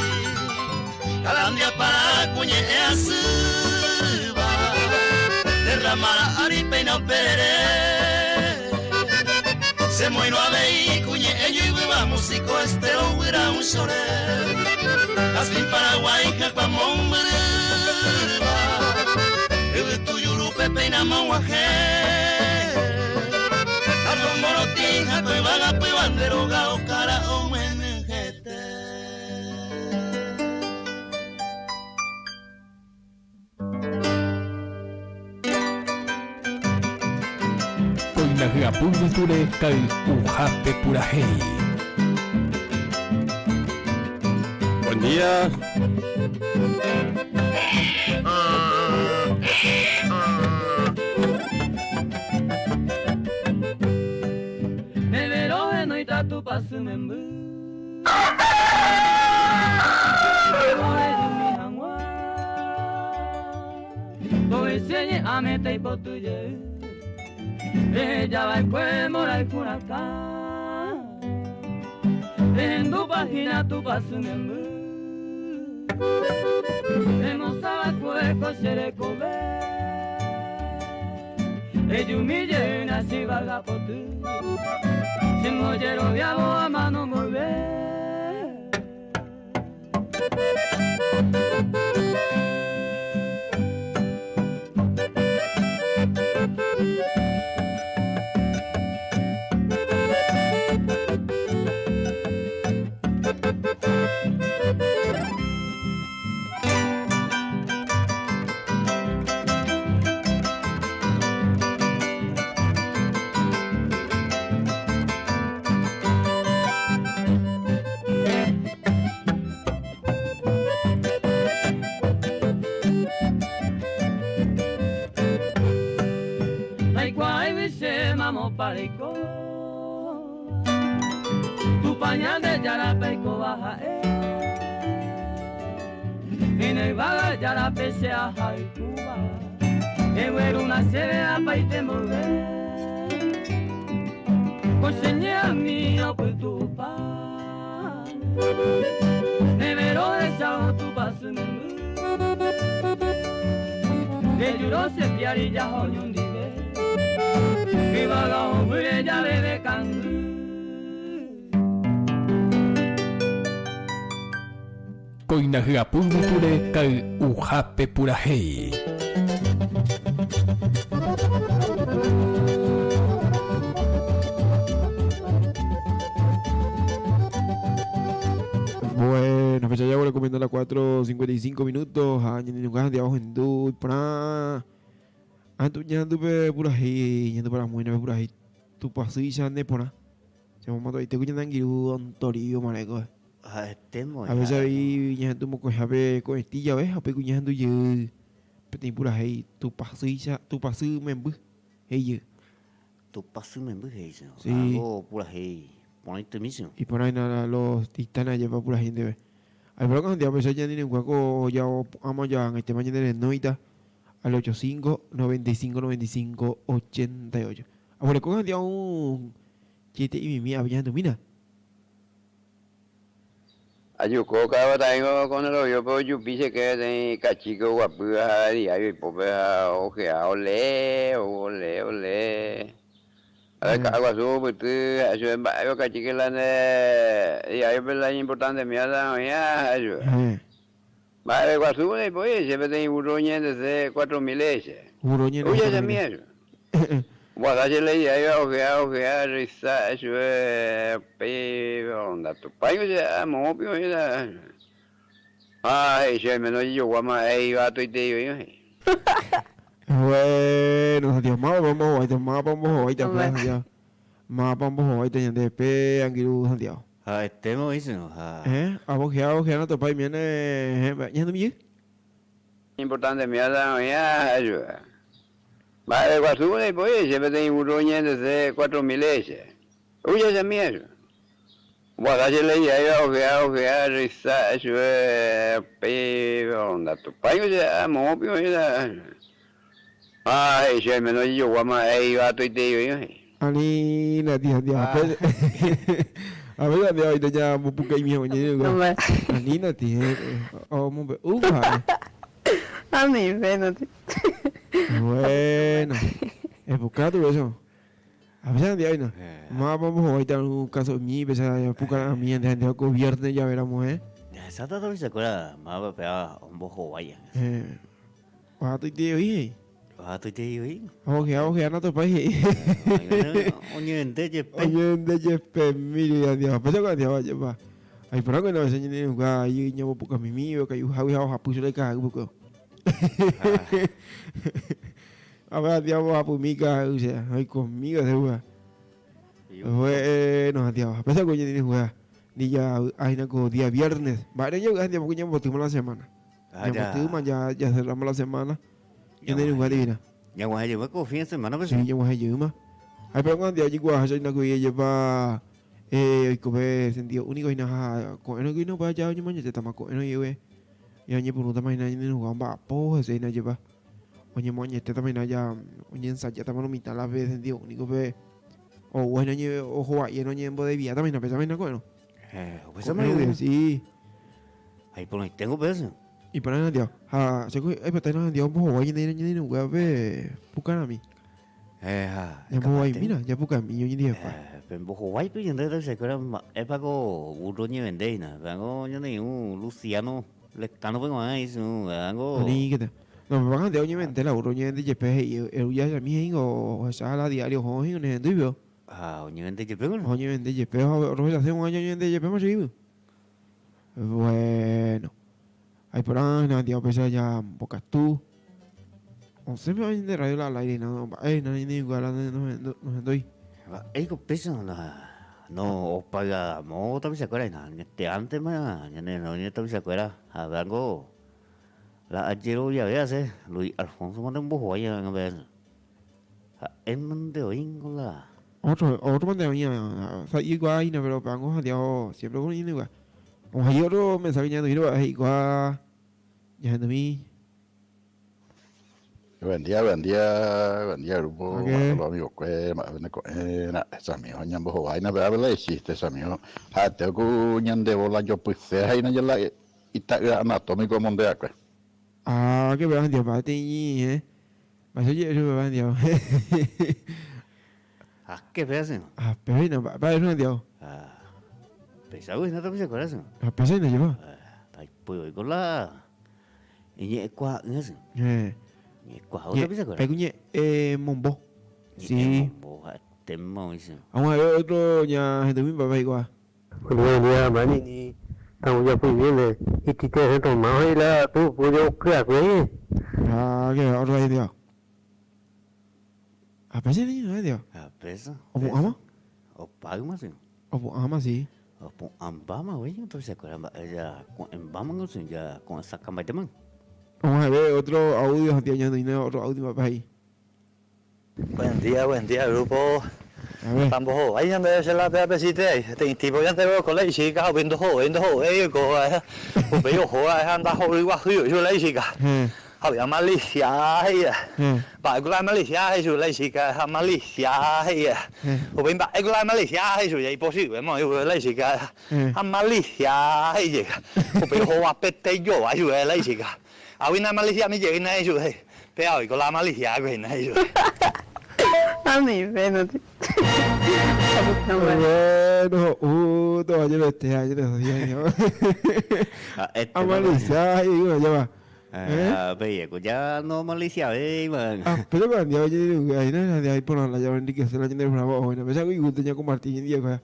Kalandia para ku ñe'ẽ asýva Derramara ári péina uperere Che moirũ avei ku ñe'ẽ ñuivyva Músico estero guyra un chore Jazmín Paraguay hyakuã mombyrýva Yvytu jurúpe péina mog̃uahẽ Carlos morotĩ ha ko yvága pýva nde róga okára omyenyhẽte. Kóina hyapu yvytúre kay'uhápe purahéi. Buen día. Kóina hyapu yvytúre kay'uhápe purahéi. Bueno, fecha ya recomiendo las 4.55 minutos. Ha ñaneñonga Santiago Hendú iporã. Andu ñandupe purahéi ñandu paramuénape purahéi tupãsýicha nde porã. Che momandu'aite ku ñane angirũ don Toribio Mareco. Ha'etémo A veces avei ñahendu mokõihápe ko'ẽtĩ jave ha upéi ku ñahendu jey peteĩ purahéi tupãsýicha, tupãsy memby he'i jey. Tupãsy memby he'i che. Sí. Algo purahéi porãitemi che. Iporã hína los titanes ajépa purahéi ndéve. Alfredo Santiago péicha ñanerenguã ko ojapo'ãma ojaangaitéma ñane renóita al 85 95 95 88. Aguereko Santiago un chiste imimi avei ñahendumína. Ajuko ka'avo taĩgo con el oído-pe ojupi che ke peteĩ kachíke oguapy ha diario ipópe ha ojea olee, ou olee, olee. Ha ka'a guasu opyty ha'e chupe mba'épa kachíke la nde diario-pe la iñimportantemíva la oĩva ha'e chupe. Mba'eve guasu ndaipói che peteĩ burro oñe'ẽndese 4000 che. Burro oñe'ẽndese Uy, 4000. jahechamíva chu. Oguata che leiáiva ojea ojea risa chupe upéi ndatupáingo che moõ piko oĩta. Ha he'i che oiméne ojejoguáma he'iva toitei oĩva he'i. Bueno, Santiago, mávapa ombohováita, mávapa ombohováita upéva Santiago. Mávapa ombohováita ñande pe angirũ Santiago. Ha'etéma oĩ che ha. Héẽ, avojea, avojea natopái miéne, héẽ, mba'e ñahendu michĩ. Importante miata oĩva ha'e chupe. Mba'eve guasu ndaipói che peteĩ burro oñe'ẽndese 4000 che. Uy jahechamíva chupe. Oguata che leiáiva ojea ojea risa chupe upéi ndatupáingo che moõ piko oĩta. Ha he'i che oiméne ojejoguáma he'iva toitei oĩva he'i. Ani nati santiago pe a ver santiago oĩta ñambopukaimi hag̃ua ñañe'ẽngue ani nati omombe'u ha'e. Anive nati. Bueno, epuka tu eso. A veces Santiago oĩna. Mávapa ombohováita algún caso umi péicha japukara'ãmi ñande Santiago ko viernes jave ramo eh. Jahecháta tapichakuéra mávapa péva ombohovái. Eh. Ohatuite oĩ he'i. Ohatuite oĩ. Ojea, ojea natopái he'i. Oñevende jepe. Oñevende jepe miri Santiago. Péicha ko Santiago ajépa. Aiporã ko ñane ñane irũnga ñambopukamimi okay'uhágui ha ohapy chupe ka'aguy pukue. A ver Santiago ohapymi ka'aguy che oikomi ko che Bueno Santiago. Péicha ko ñane irũnga ni javy'a hína ko día viernes. Mba'ére javy'a Santiago porque ñambotýma la semana. Ñambotýma, ya, ya cerramos la semana. Ñane irũngue adivina. Ñaguahẽ jeýma ko fin de semana pe. Sí, ñaguahẽ jeýma. Ha pero ko día ojekuaaha hína ko jepa eh, oikove sentido único hína ha ko'ẽrõ guino pa ja oñemoañetétama ko'ẽrõ guive. Ya oñepyrũtama hína ñane irũngue omba'apo hese hína jepa. Oñemoañetétama hína ja oñensayátama lo mitã la pe sentido único pe ou hína ohova'ie oñembodeviátama hína péicha hína ko'ẽrõ. Eh, upéichama Ko'ẽrõ sí. Ha iporãiténgo pe che. Iporã Santiago. Ha che ko aipota Santiago ombohovái ñane ñane irũnguévape pukarãmi. Eh, ha. Ñambohovaimína, japukami oñondivepa. Eh, pe mbohováipe ñande tapichakuéra mba'épa ko burro oñevende hína. Pévango ñane irũ Luciano Lecano-pe g̃uarã he'i pévango. Aníkete. No, péva Santiago oñevende la burro oñevende jepe he'i eru jahechami he'íngo ohecha la diario oho he'íngo nehendúipe. Ha oñevende jepe kuri. Ha oñevende jepe, ha rohechase g̃uarã oñevende jepéma che yvy. Bueno. Aiporã hína Santiago péicha jambokatu. Osẽ pe ñande radio la al aire hína, mba'e hína ñane nohendói. Mba'éiko péicha la no opaga moõ tapichakuéra hína, añeteántema ñane renói tapichakuéra ha véango la ajeroviave ase Luis Alfonso mante ombohovái ág̃a. Ha'e mante oĩngo la. Otro, otro mante oĩ, sa'i oikuaa hína, pero peango Santiago siempre oĩ hína. Oĩ otro mensaje ñahenduírõ he'ikuaa ñahendumi. Buen día, buen día, buen día grupo, okay. los amigos kue, mba'e pende ko'ẽ ra'e chamigo ñambohováina pe ápe la ichiste chamigo, ha'ete ku ñande bola jopyse ha hína la ita'ýra anatómico omonde va'ekue. Ah, que péva Santiago, peteĩ eh. Mba'éicha oje'e chupe Santiago. Ha ke péva che. Ha péva hína, mba'épa hína Santiago. Ha péichagui hína tapichakuéra che. Ha péicha hína jepa. Ndaipói oiko la iñe'ẽkuaa'ỹva che. Héẽ. Ñe'ẽkuaávo tapichakuéra. Pe kuñe'ẽ mombo. Sí. Ñe'ẽ mombo ha'etéma oĩ che. Ag̃uahẽve otro ñahendumi mba'épa hikuaa. Buen día, Manini. Estamos ya muy bien, eh. Y Tite se tomaba y la tu pollo que Ah, que otro ahí, tío. A pesar de no, tío. A pesar. ¿Opu'ãma? Opáyma, sí. Opu'ãma, sí. Opu'ãmbáma, güey. Entonces se acuerdan, ya, ko'ẽmbáma, no sé, ya, ko'ẽsakãmbaitéma. Vamos a ver otro audio, tío, ya no hay otro audio papá ahí. Buen día, buen día, grupo. Tambohovái ñande che la pe apesite peteĩ tipo ñande oiko la ichíka ha upéi ndohovéi ndohovéi oiko upéi oho ha ndahory guasúi oĩ chupe la ichíka. Ha upéi amalisia he'i mba'éko la amalisia he'i chupe la ichíka amalisia he'i upéi mba'éko la amalisia he'i chupe ja ipochyvéma oĩ upépe la ichíka amalisia he'i jey upéi ohovapete jova chupe la ichíka. Águi namalisiami jeýna he'i chupe, péva oiko la amalisiágui hína he'i chupe. Anive noti. Bueno, ho'úto ajepete Amalisia he'íva java. Eh? Pe ya no amalisiavéima. Ah, pero cuando ya oye, ahí no ahí por la llave enriquecer la gente bravo hoy, no pesa que gusto ya compartir en día pues.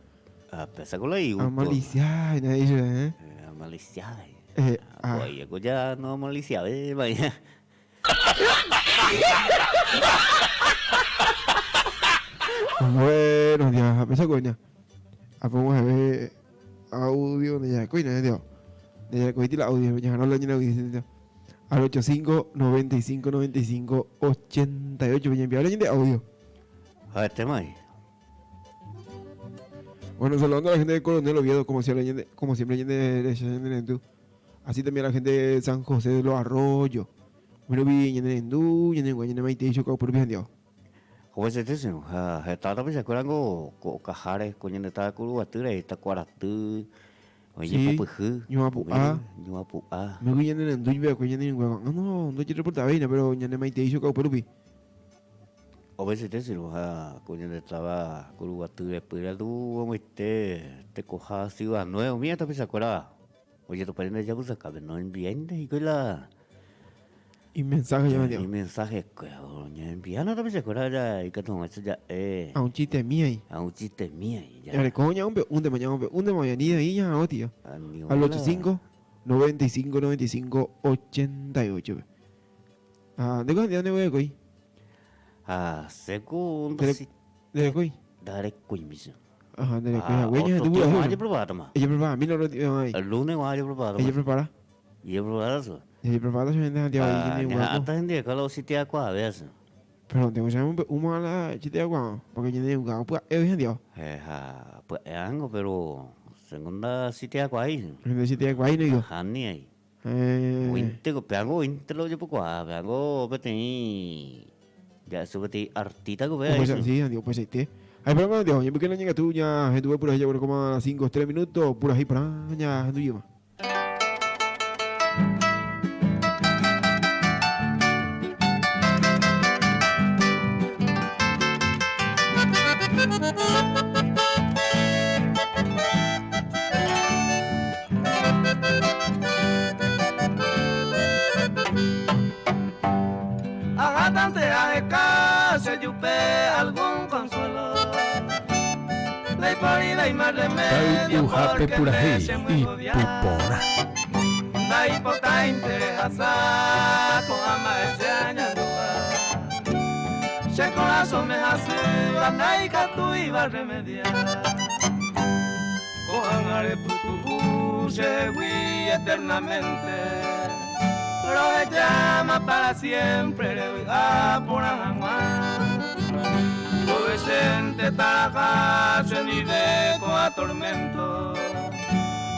Ah, pesa con la gusto. Amalisia, y nadie dice, eh. Amalisia. Eh, ah. Pues ya no amalisiavéima ya. Buenos días, a pesar coña. A vamos a ver audio de ya coña, de De ya coña la audio, ya no la llena audio. Al 85 95 95 88 voy a enviar de audio. A ver, tema ahí. Bueno, saludando a la gente de Coronel Oviedo, como siempre, como siempre, de Así también a la gente de San José de los Arroyos. Bueno, vi ñane rendu, ñane gua, ñane maitei, choca por bien Dios. Jóvenes, este ha heta tapichakuérango ko okaháre ko ñande táva Kuruguatýre Takuaraty oñepopyhy Sí, Ñuapu'a. Ñuapu'a. Me gui ñane rendu iveakue ñane irũnguéva ko'ág̃a no ndojereportavéina pero ñane maitei choca upe rupi. Obesete ha ko ñande táva Kuruguaty repýre katu amoite tekoha Ciudad Nueva umi tapichakuéra Ojetopa ñande japysakápe noenviáinte hikuái la Imensaje ya vendió. Imensaje kuéra oñeenviána tapichakuéra ja ikatu hag̃uáicha ja'e. A un chistemi ahí. A un chistemi ahí. Ya. Jareko ñamombe'úntema, ñamombe'úntema ñani ahí ñaha'arõ tío. Al 85 95 95 88 pe. Ah, ndéko Santiago ndeguerekói. Ha chéko Nderekói. Ndarekói. Ajá, nde rekue hague ñahendu vy'ahy. Otro ajepreparátama. Ejepreparamína otro tío ahí. El lunes guan ajepreparátama. Ejeprepara. Ejeprepara eso. Ejeprepara che gente Santiago ahí ñane guapo. Ñaha'ãta hendive la ositiakuaave asy. Pero tengo che amombe'úma la chiteakuaa porque ñane guapo pya'e oĩ Santiago. Ha pya'e ángo pero chéngo ndasitiakuaái. Ndasitiakuaái niko. Nahániri ahí. Oĩnteko péango oĩnte la ojepokuaa, péango peteĩ ja'esu peteĩ artista ko péva Upéicha, sí, Santiago, upeichaite. Ha iporãma Santiago, ñembyke ñañongatu ñahenduve purahéi jaguerekóma cinco, tres minutos, purahéi porã ñahendu jeýma. Ahátante aheka chejupe algún consuelo Ndaiporivéima remedio Kay'uhápe porque nde purahéi chemyengovia ipuporã. Ndaipotáinte rehasa ko'ã mba'e che añandúva Che korasõme hasýva ndaikatúiva remedia Ko'ág̃a repytu'u chehegui eternamente Rohejáma para siempre revy'a porã hag̃ua Kove chénte taraha chendive ko'ã tormento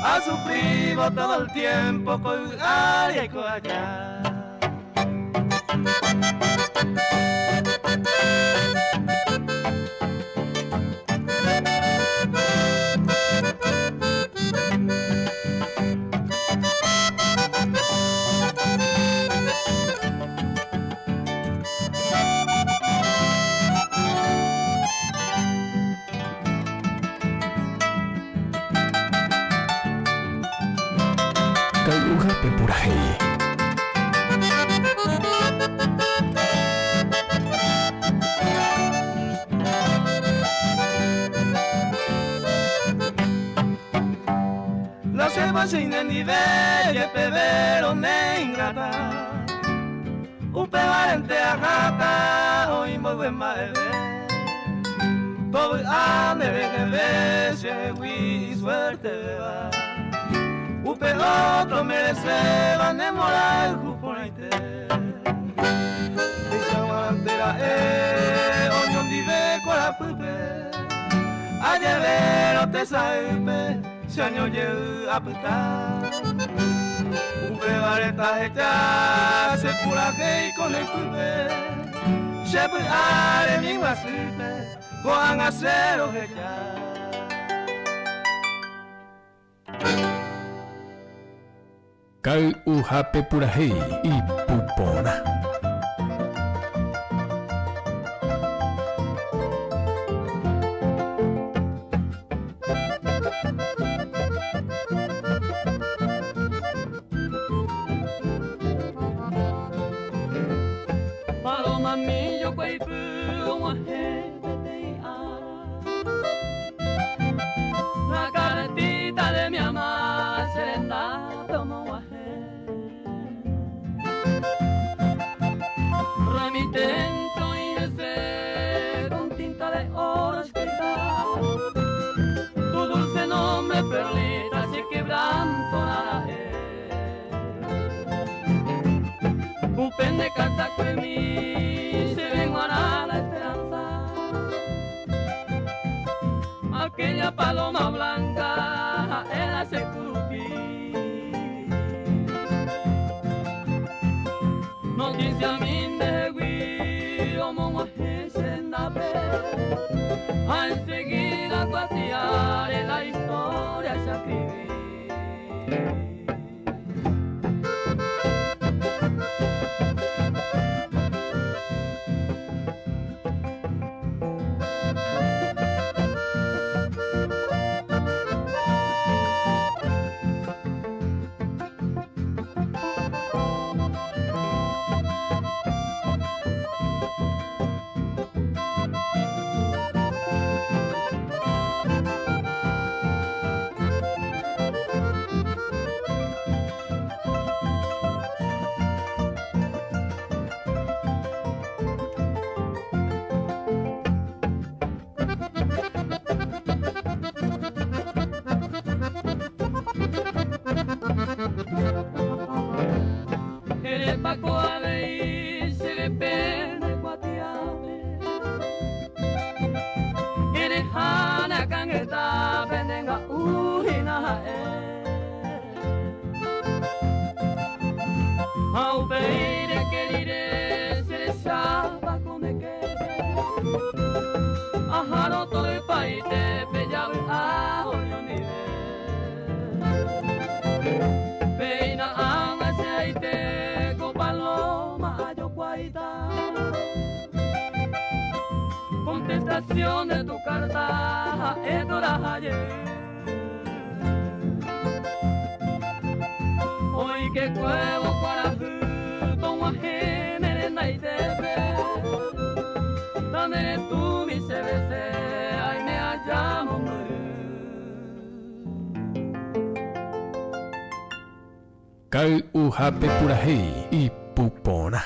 Asufrívo todo el tiempo ko yvy ári aiko aja. Kay'uhápe purahéi. Lo llevo sin nendive jepevérõ ne ingrata Upévarente aháta oĩ mboyve mba'eve Tovy'a nde reheve chehegui isuertevéva Upe ótro mereséva ne mborayhu porãite Peichaguarãnte ra'e oñondive korapýpe Ajevérõ tesaýpe che año jey apyta Upévare tahecha che purahéi ko ne ypýpe Che py'a remiguasýpe ko'ág̃a che roheja. Kay'uhápe purahéi ipu porã. Palomami jokuaipy og̃uahẽ peteĩ ára. La cartita de mi ama che rendápe omog̃uahẽ. Remitente oĩ hese con tinta de oro escrita tu dulce nombre perlita che quebranto rara'e. Upe nde cartakuemi chéve g̃uarã la esperanza Aquella paloma blanca ha'e la che kurupi Noticiami ndehegui omog̃uahẽ che rendápe Ha enseguida kuatiáre la historia che askrivi. Erépa ko avei chéve pende kuatiápe Ereha ne akãngeta pende nga'u hína ha'e Ha upéi reke rire che rechápa ko nde képe Ahárõ torypaite pe javy'a oñondive Péina ág̃a che aite ko paloma ajokuaíta Contestación de tu carta ha'e toraha jey. Oikekuévo kuarahy tog̃uahẽ ne rendaitépe, taneretũmi che vese aime aja mombyry. Kay'uhápe purahéi ipu porã.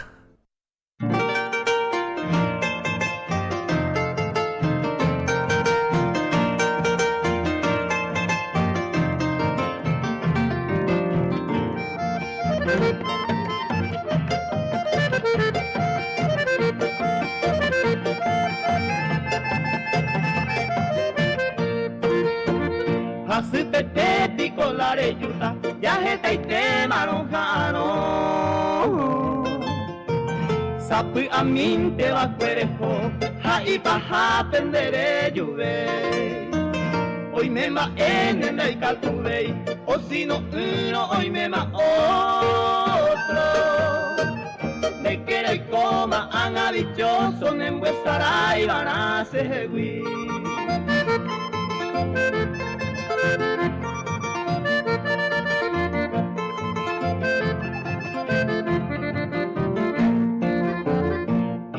Hasypete piko la rejúta jahetaitémarõ ha'arõ. Sapy'amínte va'ekue reho ha ipahápe nde rejuvéi. Oime mba'e nde ndaikatuvéi osino'ỹrõ oiméma ótro. Ndéke reikóma ág̃a dichóso nembyesaraivarã chehegui.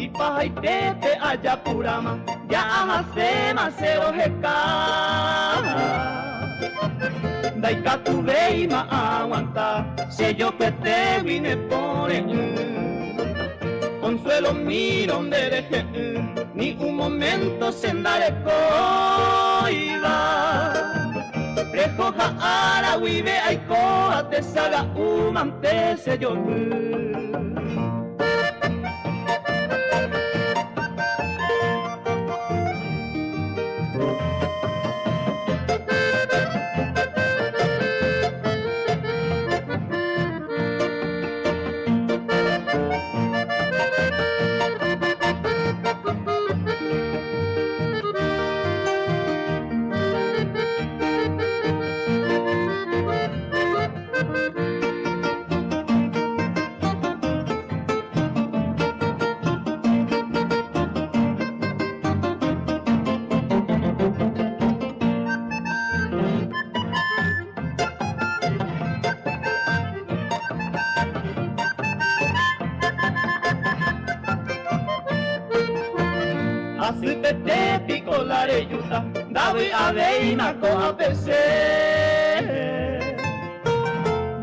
Ipahaitépe ajapuráma ja ahaséma che roheka. Ndaikatuvéima aaguanta che jopetégui ne pore'ỹ. Consuelo mírõ nde rehe'ỹ ni un momento che ndarekóiva. Reho ha ára guive aiko atesaga'u mante che joky. Hasypete piko la rejúta, ndavy'avéima ko'ápe che.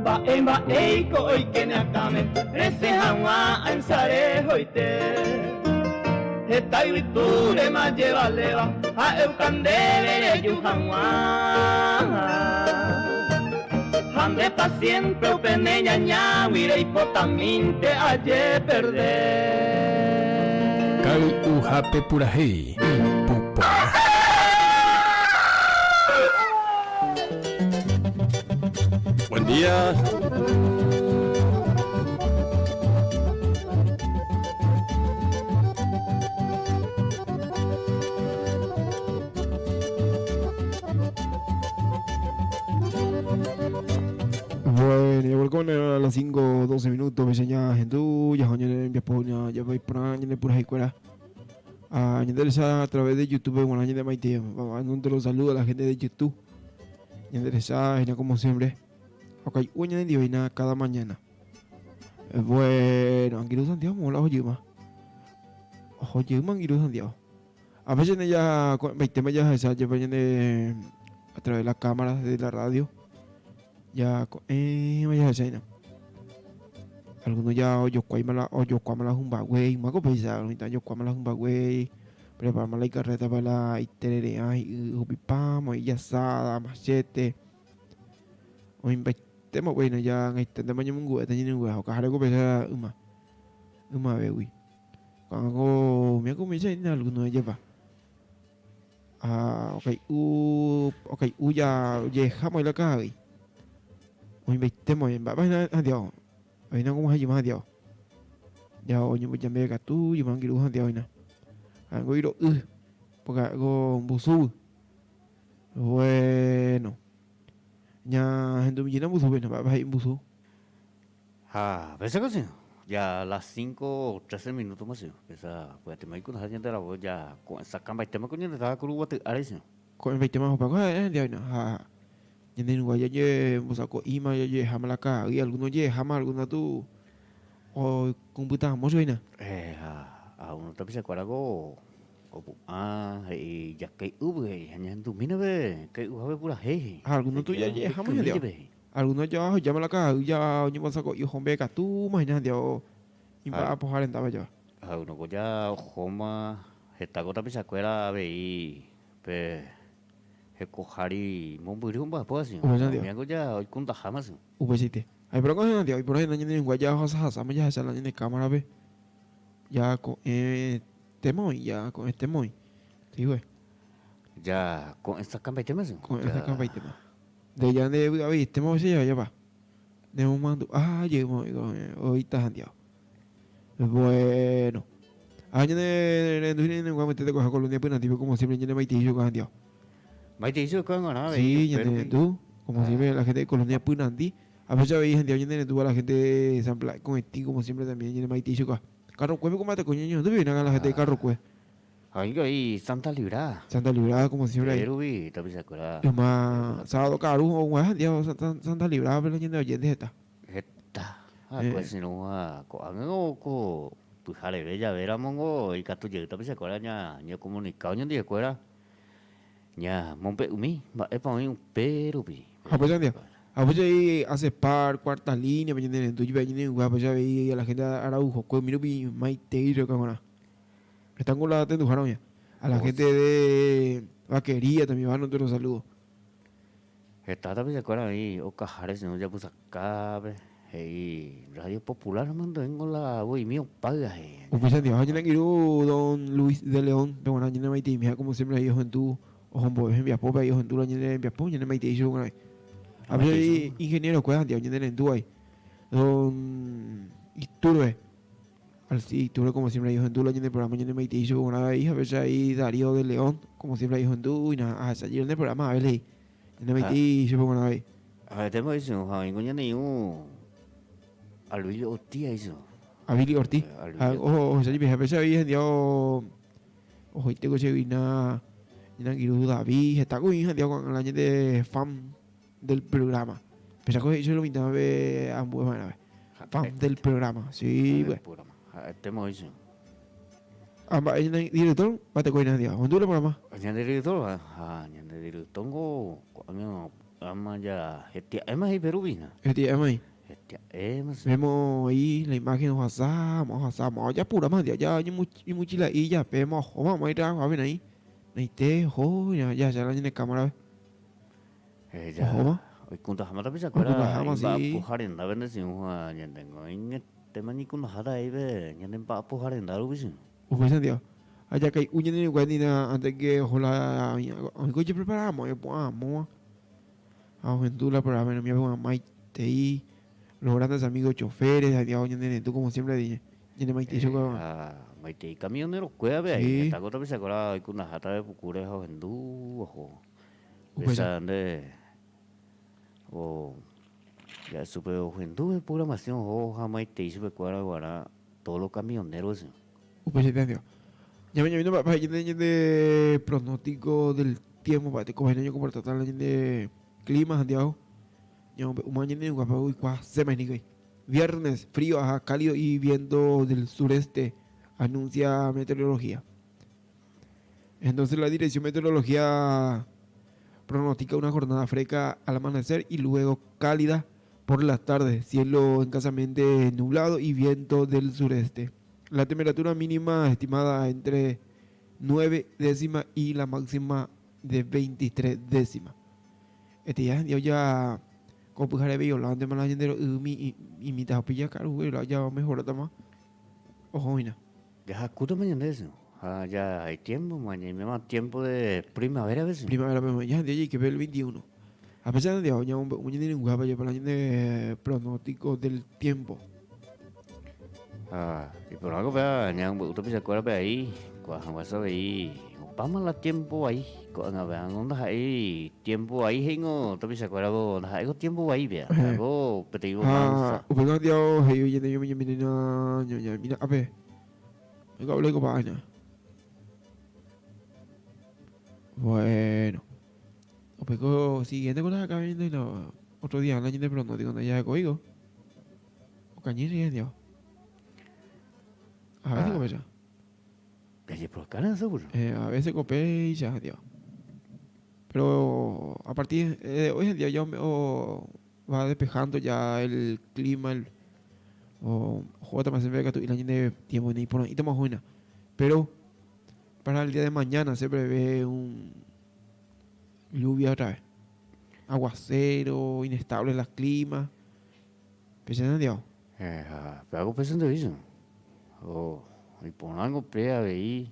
Mba'e mba'éiko oike ne akãme resẽ hag̃ua ancha rehoite. Heta yvytúrema jevaléva ha'euka ndéve reju hag̃ua. Ha ndépa siémpre upe ne ñañágui reipotamínte ajeperde. Kay'uhápe purahéi ipu porã. Buen día. Bueno, ya volcó a las 5, 12 minutos, me enseña gente, ya joña ya poña, ya voy por ahí, pura escuela. A a través de YouTube, bueno, de Maite, vamos, te los saludo a la gente de YouTube. Ya como siempre. Ok, uña de divina cada mañana. Bueno, Anguiru Santiago, mola Ojima. Ojima Anguiru Santiago. A veces ya, tema ya esa, ya a través de las cámaras de la radio. Ya, eh, vaya esa, Algunos ya oyocuaima la jumba, güey, mago pesa, yocuama la jumba, güey. Preparamos la carreta para la itererea y jupipamo, y asada, machete. O investemos, bueno, ya intentemos ñemungu, este ñemungu, o cajarego pesa uma. Uma bewi. Cuando me comienza en alguno de lleva. Ah, ok, u, ok, u ya llegamos la caja. O investemos en va, va, adiós. Ahí no como se llama adiós. Ya oye, ya me gatu, yo me han adiós ina. Algo iro, porque algo busu. Bueno. Ya gente me llena busu, bueno, va a ir busu. Ah, ¿ves cosa? Ya a las 5 13 minutos más, esa pues te me con la voz ya con esa camba y tema con estaba con un arese. Con el tema pa eh de no ha. Ya ni guaya ye musako ima ya ye jama la ka y algunos ye jama algunos tu o computamos vaina. Eh a a uno tapi se acuerda go o ah y ya que uve ya tu mina ve que uve pura he. Algunos tu ya ye jama ya. Algunos ya llama la ka ya oño musako y hombe ka tu imagina de o impa apojar en ya. A uno ko ya joma heta ko tapi se acuerda ve y pe hekohari mombyry omba'apo así. Umiango ya oikundaháma así. Upechaite. Ay, pero con Santiago, y por ahí no ñane guaya hasa ya esa la ñane cámara ve. Ya con este moy, ya con este moy. Sí, güey. Ya con esta camba y tema así. Con esta camba y tema. De ya de David, este moy se lleva ya va. De un mando. Ah, llegó, hoy está Santiago. Bueno. Ah, ñane ñane ñane te coja colonia pues nativo como siempre ñane maitillo con Santiago. Maitillo con nada. Sí, ñane tú, como siempre la gente de Colonia Punandí. A veces veis gente ñane tú a la gente de San Blas con este como siempre también ñane maitillo con Carro Cue como te coño ¿dónde vienen a la gente de Carro Cue? Ahí ahí Santa Librada. Santa Librada como siempre ahí. Pero vi, también se acuerda. Es más sábado caro o un día Santa Santa Librada pero ñane oyentes está. Está. Ah, pues si no a ko ko pyhareve jave ramongo ikatu jey tapichakuéra ña ñacomunicado ñandivekuéra ña mombe'umi mba'épa oĩ upérupi. Ah, pues ya, ah, pues ahí hace par, cuarta línea, me entienden, tú llevas pues ya veía a la gente de Araujo, pues miro mi maiteiro, cabrón. Están con la tendujaron ya. A la gente de Vaquería también van otros saludos. Heta tapichakuéra oĩ okaháre sino japysakápe he'i Radio Popular mandoéngo la voimi opaga he'i. Upe Santiago ñane angirũ don Luis de León, pe guarã ñane maiteimiha como siempre ahí ohendu ohombo'e hembiapópe ahí ohendu la ñane rembiapo ñane maitei chupe guarã. Avei ingeniero kuéra Santiago ñane rendu ahí. Don Iturbe. Al sí, Iturbe como siempre ahí ohendu la ñane programa ñane maitei chupe guarã ahí a veces ahí Darío de León como siempre ahí ohendu y nada, a salir en el programa a ver ahí. Ñane maitei chupe guarã ahí. Ha'etéma oisu ha oĩngo ñane irũ Albilio Ortiz aisu. A Billy Ortiz. Albilio. Ah, ojo, ojo, a veces había Santiago, ojo, y tengo que na, na David, está con Santiago con la gente fan del programa. Pero que eso lo mitad de ambos van a ver. Fan del programa, sí, Del pues. programa. Ha'etéma oisu. Ha mba'e ñane director mba'etekói Santiago. Ohendu la programa. Ñande director ha ñande director ngo ko'ág̃a ama ja hetia'éma he'i Perúpe hína. Hetia'éma he'i. Hetia'éma che. Vemos ahí la imagen ohasáma ohasáma ojapurama Santiago ja imuchila'i ijapéma ohóma amo itrabajohápe nai naite oho jahecha la ñane cámarape. Ohóma. Oikundaháma tapichakuéra imba'apoha rendápe nde ha ñandengo iñetéma ñaikundaháta aípe ñane mba'apoha renda rupi che. Upéicha Santiago. Ha jakai'u ñane rembiguái ndina antes que oho la oĩko ojeprepara amo opu'ã amóva ha ohendu la programa umi maitei los grandes amigos choferes Santiago ñane rendu como siempre ñane maitei chupe. Ha maitei camionero kuérape ahí heta ko tapichakuéra oikundaháta pukúre ha ohendu oho. Upéicha nde o ja'e chupe ohendu pe programación oho ha maitei chupekuéra guarã todos los camioneros. Upéicha Santiago. Ñameñoíno mba'épa he'i ñande ñande pronóstico del tiempo mba'e tekove hína ñakomportata la ñande clima Santiago. Ñamombe'úma ñane ruguápe oikuaaséma hikuái. Viernes, frío, ajá, cálido y viento del sureste, anuncia meteorología. Entonces la Dirección Meteorología pronostica una jornada fresca al amanecer y luego cálida por la tarde, cielo escasamente nublado y viento del sureste. La temperatura mínima estimada entre 9 décimas y la máxima de 23 décimas. Este ya ya ko pyhareve iolánte la ñande ro'ymi imita opilla karu ya mejorata más. Ojo hína. Jahakútama ñande eso. Ha ya hay tiempo, ma ñaiméma tiempo de primavera veces. Primavera pe ya día que el 21. A pesar de que ña un ñane nguapa ya para ñane pronóstico del tiempo. Ah, y por algo vea, ña un tapichakuéra pe ahí, kuaha ahí, opáma la tiempo ahí, ko'ág̃a vea ndaha'éi tiempo ahí he'ingo tapichakuéra ko ndaha'éiko tiempo vai vea, ha'éko peteĩ bonanza. Ah, upéva Santiago he'i ñande ñomiñominina ñoñamina ápe. Oiko hablé con vaina. Bueno. Upéko siguiente con la acá viendo y no otro día la ñande pronóstico no ya oigo. O cañir y Dios. A veces cope ya. Calle por acá seguro. A veces cope y ya, Dios. Pero a partir de hoy en día ya o, va despejando ya el clima, el o jota más en tu y la de tiempo ni por ahí toma buena. Pero para el día de mañana se prevé un lluvia otra vez. Aguacero, inestable el clima. Pensando Dios. Eh, pero algo pensando eso. O y por algo pre avei.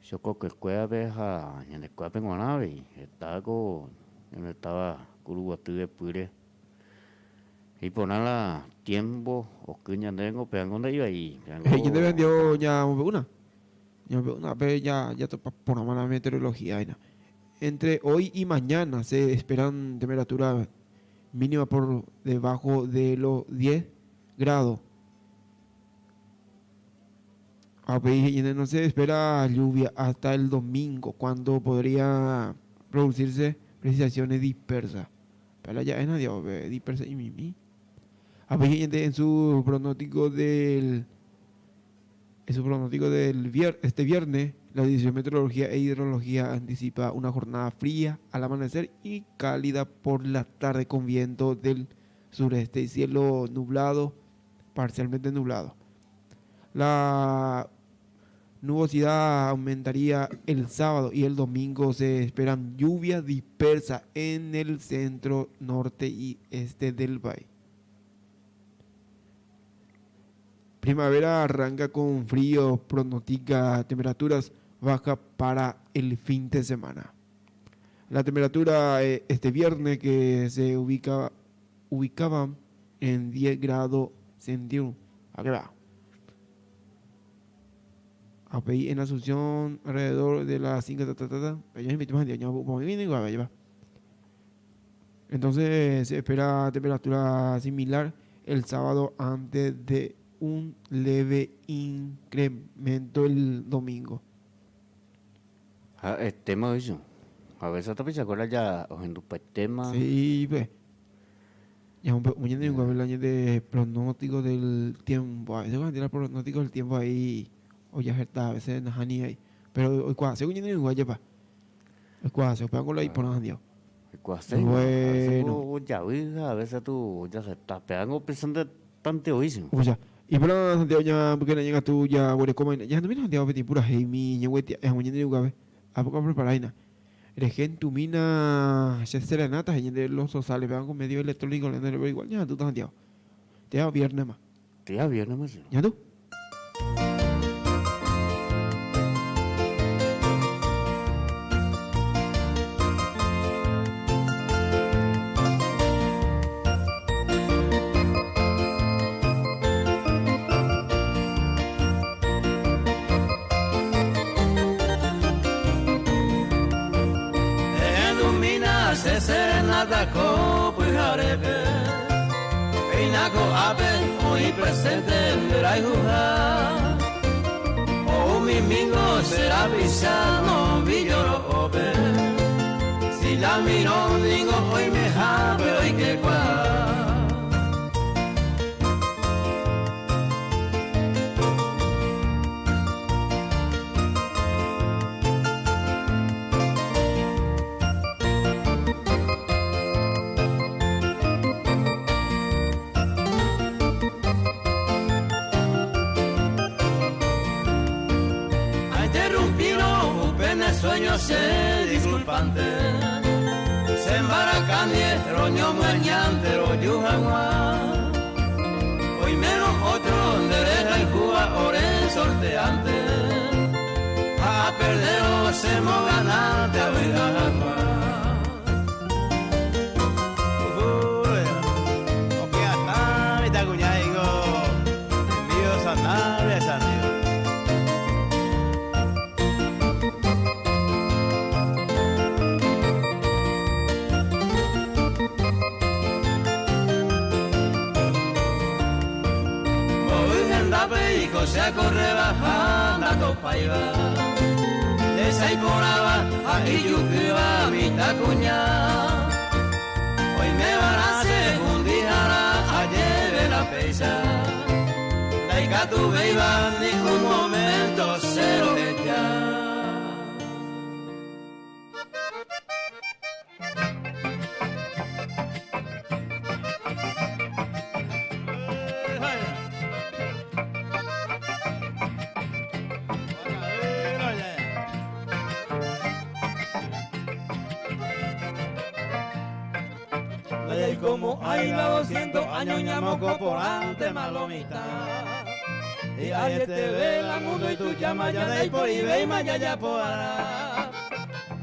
Chokoke-kuérape ha ñandekuérape g̃uarã avei. Heta ko ñandetáva Kuruguaty ypýre. Iporã la tiempo oky ñandévengo pévango ndaivai. Pévango. He'i ñandéve Santiago ñamombe'úna. Ñamombe'úna ápe jatopa porãma la meteorología hína. Entre hoy y mañana se esperan temperatura mínima por debajo de los 10 grados. Ha upéi he'i ñande no se espera lluvia hasta el domingo cuando podría producirse precipitaciones dispersas. Pe la ja'éna Dios pe dispersa imimi. Ha upéi he'i ñande en su pronóstico del en su pronóstico del vier, este viernes, la Dirección de Meteorología e Hidrología anticipa una jornada fría al amanecer y cálida por la tarde con viento del sureste y cielo nublado, parcialmente nublado. La nubosidad aumentaría el sábado y el domingo se esperan lluvias dispersas en el centro, norte y este del país. Primavera arranca con frío, pronostica temperaturas bajas para el fin de semana. La temperatura eh, este viernes que se ubica, ubicaba en 10 grados centígrados. ¿A qué va? API en Asunción alrededor de las 5 ta, ta, ta, ta. Entonces se espera temperatura similar el sábado antes de un leve incremento el domingo. Ha etéma oicho. A veces tapichakuéra ja ohendupaitéma. Sí, pues. Ñamombe'u ñande ningo la ñande pronóstico del tiempo. A veces cuando tiene el pronóstico del tiempo ahí. Ojaherta a veces nahániri he'i. Pero oikuaase ko ñane irũngue ajépa. Oikuaase upéva ko la iporã Santiago. Oikuaase ningo. A veces ko ojavy ha a veces katu ojaserta. Pévango upéichante tante oísima. Upéicha. Iporã Santiago ñambyky'ỹre ñangatu jaguerekóma hína. Jahendumína Santiago peteĩ purahéimi ñeguetia'e hag̃ua ñane irũnguépe. Ápoko aprepará hína. Rehendumína che serenata he'i ñande Los Rosales, péva ko medio electrónico pero igual ñahendúta Santiago. Térã viérnema. Térã viérnema che. Ñahendu. Ehendumína che serenata ko pyharépe, péina ko'ápe oĩ presente nde rayhuha. Ou mimingo che rapicha novillo ro'ópe, si la mirõ ningo oimehápe oikekuaa. Ainterrumpírõ upe ne sueño che disculpante, che mbarakanie roñomyañánte roju hag̃ua. Oimérõ ótro nde rehayhúva ore sorteánte, ha aperdérõ chemoganánte avy'a hag̃ua. Mboy hendápe iko che akorrevaha ndatopáiva, Hesa iporãva ha ijukýva mitãkuña. Oimevarã che hundiharã ajeve la péicha, Ndaikatuvéiva ni un momento che roheja. Ndajaikomo'ãi la doscientos años ñamokõ porãntema lo mitã. Hi'arieteve la mundo itujáma ja ndaiporivéima jajapo'arã.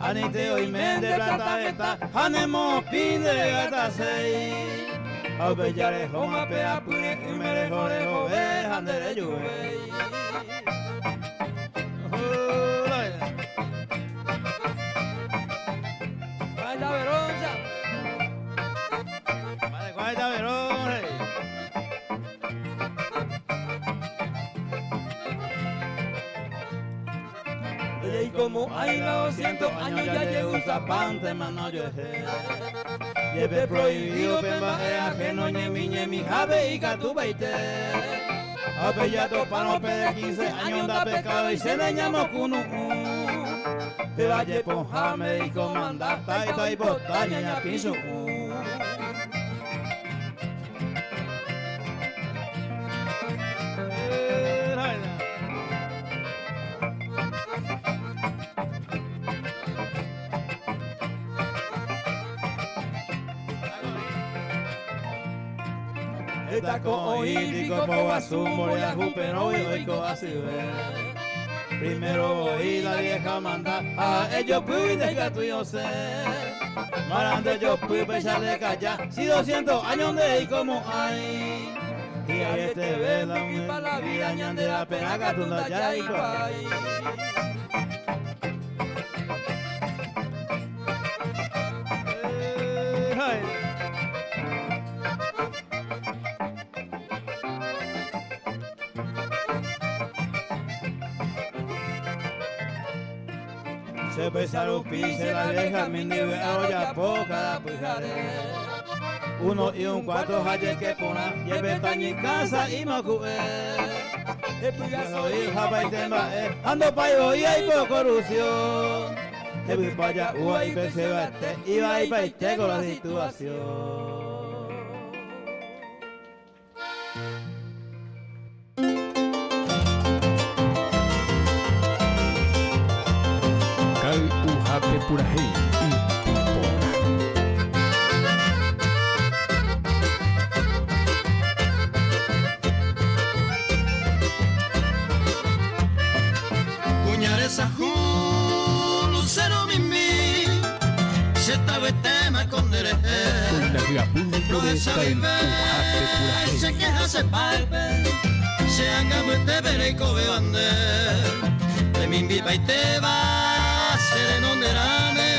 Anite oime nde plata heta ha ne mopĩ nde regataséi. Ha upe ja rehóma pe apyre'ỹme reho rehove ha nde rejuvéi. Ndajaikomo'ãi la doscientos años jajehusapánte mano ojuehe. Jepe prohibido pe mba'e ajeno ñemi ñemihápe ikatupaite. Ha upe jatopárõ pe de quince años ndapekadoichéne ñamokunu'ũ. Péva jepohãme ikomanda taita oipota ñañapĩchu'ũ. Heta ko oĩ piko poguasu mboriahu perõgui oiko asyve. Primero voi la vieja omanda ha ha'e jopýgui ndaikatúi osẽ. Marã nde jopy péicha ndekaja si doscientos años ndereikomo'ãi. Hi'arieteve la vida ñande raperã katu ndajaikuaái. Che péicha rupi che la vieja mi ndive arojapo cada pyhare. Uno y un cuarto ha jeke porã jepe tañykã sa'íma oku'e. Hepy gasolina opaite mba'e ha ndopái voi aipo corrupción. Hepypa ja'úva ipesevate ivaipaite ko la situación. Kay'uhápe purahéi ipu porã. Kuña resahũ lucero mimi che tavytéma ko nde rehe. Kóina hyapu niko de kay'uhápe purahéi. Che queja che párpe che ánga mbytépe reikovéva nde remimbipaitéva che renonderãme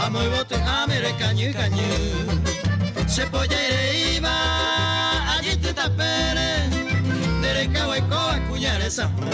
amo yvoty'ãme rekañy kañy che pojaireíva ajeity tapére nde reka oikóva kuña resahũ.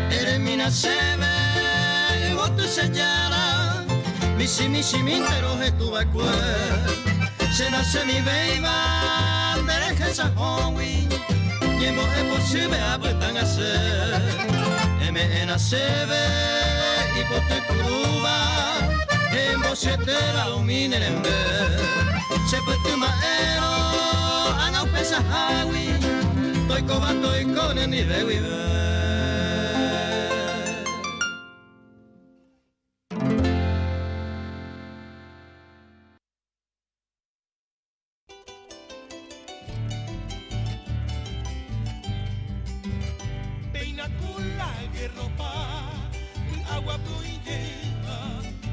Eremína chéve yvoty che jára, michĩ michĩmínte rohetũ va'ekue. Che nachemivéiva nde rehecha hógui, ñembo'e pochýpe apytãnga che. Eme'ẽna chéve ipoty kurúva, embochyetérã umi ne rembe. Che pyty mba'érõ ág̃a upechahágui, toikóva toiko nendive guive. Péina ku la guerropa, py'aguapy oĩ jeýma,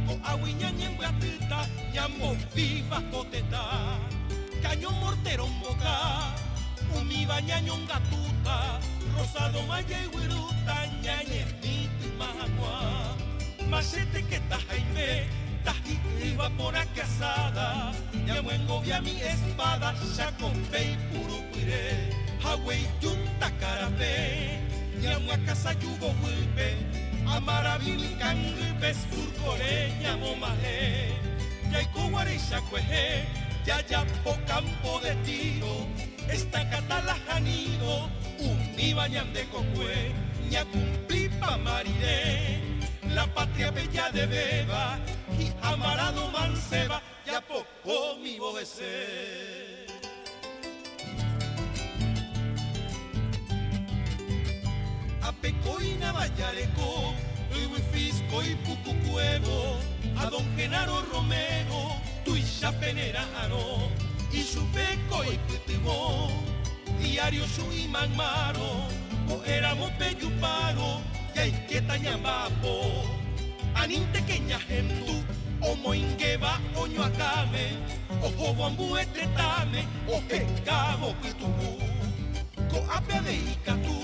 ko'águi ñañembyatýta ñambovíva ko tetã. Cañón mortero mboka, umíva ñañongatúta, rosado majeguyrúta ñañemitỹma hag̃ua. Machete que tahaime, tahi'ýva porãke asada, ñamyengovia mi espada, chakopé ipurupyre, hague ijunta karape, ñamyakãsa yugo guýpe, amaravimi kangýpe, surkore ñamomahe, jaiko guaréicha kuehe, jajapo campo de tiro, estaca talaja nido, umíva ñande kokue, ñakumplipama rire, la patria bella de beba, y amarado manceba, ya poco mi obese. Apecoina Vallareco, Yvy Fisco y Pucucuevo, a don Genaro Romero, tuicha penera'arõ, ichupe ko oipytyvõ, diario chu'i maymáro, ko'ẽramo pejupárõ, jaikéta ñamba'apo. Anínteke ñahendu omoingéva oñoakãme, ohóvo ambue tetãme, ohekávo pytu'u. Ko'ápe avei ikatu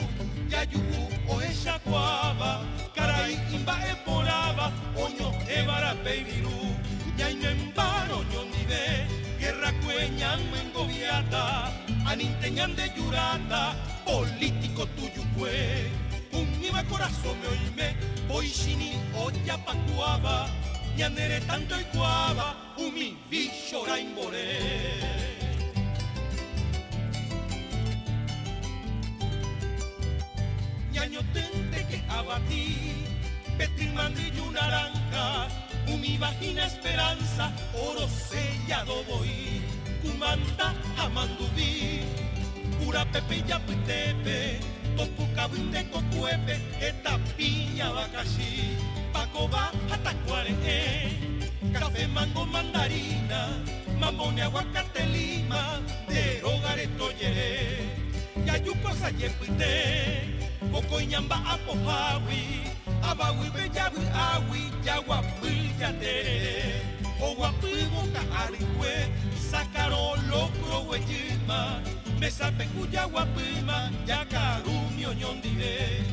jajuhu ohechakuaáva, karai imba'eporãva, oñohẽva rape iviru. Ñaimembárõ oñondive, guerrakue ñamyengoviáta, anínte ñandejuráta, político tujukue. Umíva korasõme oime, poichini ojapakuáva, ñane retãnte oikuaáva, umi vícho rãimbore. Ñañotỹnteke avati, petỹ mandyju naranja, umíva hína esperanza, oro sellado voi, kumanda ha manduvi, kurapepe ijapytépe, topukavynte kokuépe, heta piña vakachi, pakova ha takuare'ẽ, café mango mandarina, mamóne aguacate lima, nde rógare tojere. Jaikaju ko sajepyte, pokõi ñamba'apohágui, avaguýpe javy'águi jaguapy jaterere. Oguapývo ka'arykue, sakarõ locro guejýma, mesápe ku jaguapýma jakarúmi oñondive.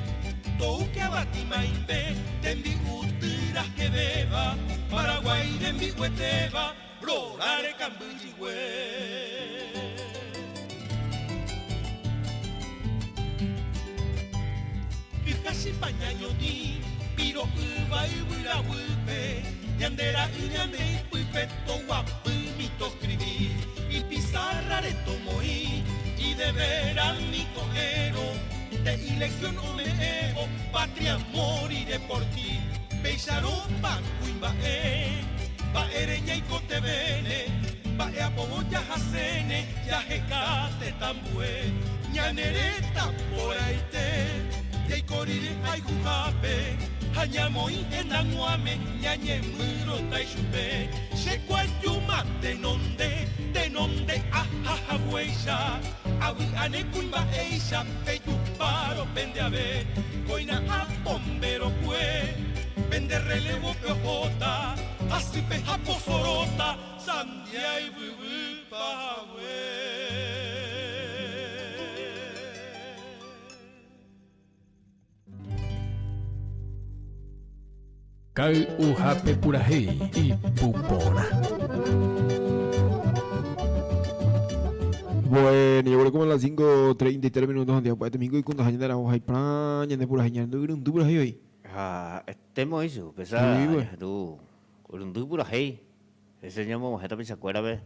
Toúke avati maimbe, tembi'u týra hevéva, Paraguái rembi'uetéva, Rorare kambyjygue. Kyha chipa ñañotĩ, piro'ýva yvyra guýpe, ñande ra'y ñande ypýpe toguapymi toskrivi, ipizárrare tomoĩ, ideverami ko'ẽrõ, te'i lección ome'ẽvo, patria moriré por ti, péicharõpa kuimba'e. Mba'ére ñaikotevẽne, mba'e apovo jahaséne, jaheka tetãmbue, ñane retã porãite, jaiko rire hayhuhápe, ha ñamoĩ hendag̃uáme ñañemyrõta ichupe. Che kuajúma tenonde, tenonde aha haguéicha, avy'ane kuimba'éicha pejupárõ pende ave, kóina apombérokue. Pende relevo-pe ohóta, hasýpe ha posoróta, sandia yvyvypa hague. Kay'uhápe purahéi ipu porã. Bueno, llegó como a las 5.33 minutos, Santiago. Pues, domingo y cuando ñande ramo, hay plan, ñande purahéi, ñande irundy purahéi hoy. Ha estemo isu, pesa tu irundy purahéi, ese ñamoguahẽ tapichakuérape.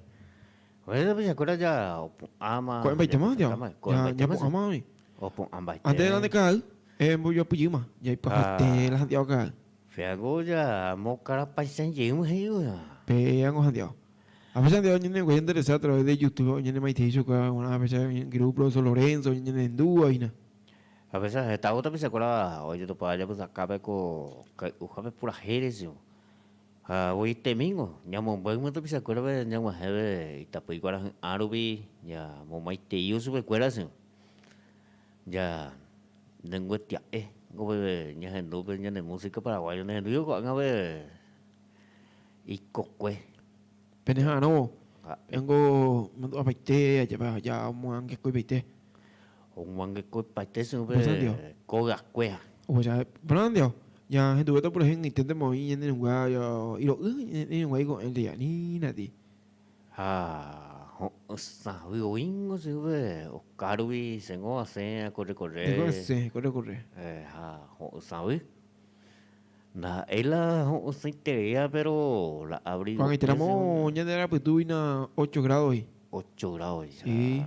Oĩ tapichakuéra ja opu'ãma. Ko'ẽmbaitéma Santiago. Ja ñapu'ãma oĩ. Opu'ãmbaite. Antes la nde ka'ay, embojoapyjýma, jaipahaite la Santiago ka'ay. Péango ja amokarapaicha jeýma he'íva. Péango Santiago. A veces Santiago ñane guay interesado a través de YouTube ñane maitei chupe g̃uarã a veces grupo profesor Lorenzo ñanendúva hína. A veces heta tapichakuéra ojetopa japysakápe ko kay'uhápe purahéi reche. Ha voitemíngo ñamombyayma tapichakuérape ñag̃uahẽve itapỹi kuarahy'ã rupi ñamomaitei chupekuéra che. Ja nenguetia'e ngopeve ñahendu pe ñane música paraguayo nehendúiva ko'ág̃a pe ikokue. Peneha'arõvo, péngo mandu'apaite ajépa ja omoangekoipaite. Omoangekoipaite che upe kogakue. Upéicha, porã ndio, ñahenduvéta por ejemplo iténtema oĩ ñane rũnga iro'y ñane rũnga iko'ẽnte ja nínati. Ha ho'ysãvy oĩngo che upe okárupi chéngo asẽ akorre korre. Ndéko esẽ ekorre korre. Ha ho'ysãvy. Ndaha'éi la ho'ysãitereíva pero la abrigo. Ko'ag̃aitéramo ñande arapytu hína ocho grados-i. Ocho grados-i. Sí.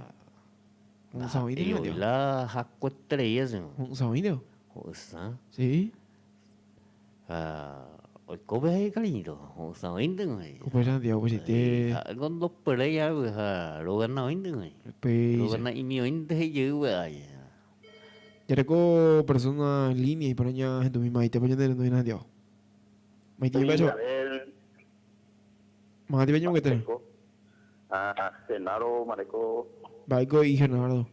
Ndaha'éi voi la hakueterei asy. Ho'ysãvínte. Ho'ysã. Sí. Ha oiko pe he'i cariñito, ho'ysãvínte he'i. Upéicha Santiago upeichaite. Ha'éngo ndoperéi águi ha rogana oĩnte he'i. Upéicha. Rogana imi oĩnte he'i jey upéva. Jareko persona en línea iporã ñahendumi maitépa ñane rendu hína Santiago. Maitei Sí, pecho. a ver. Máva ñamongetéra. Mareko. Ah, Genaro, Mareko. Mba'éiko he'i Genaro.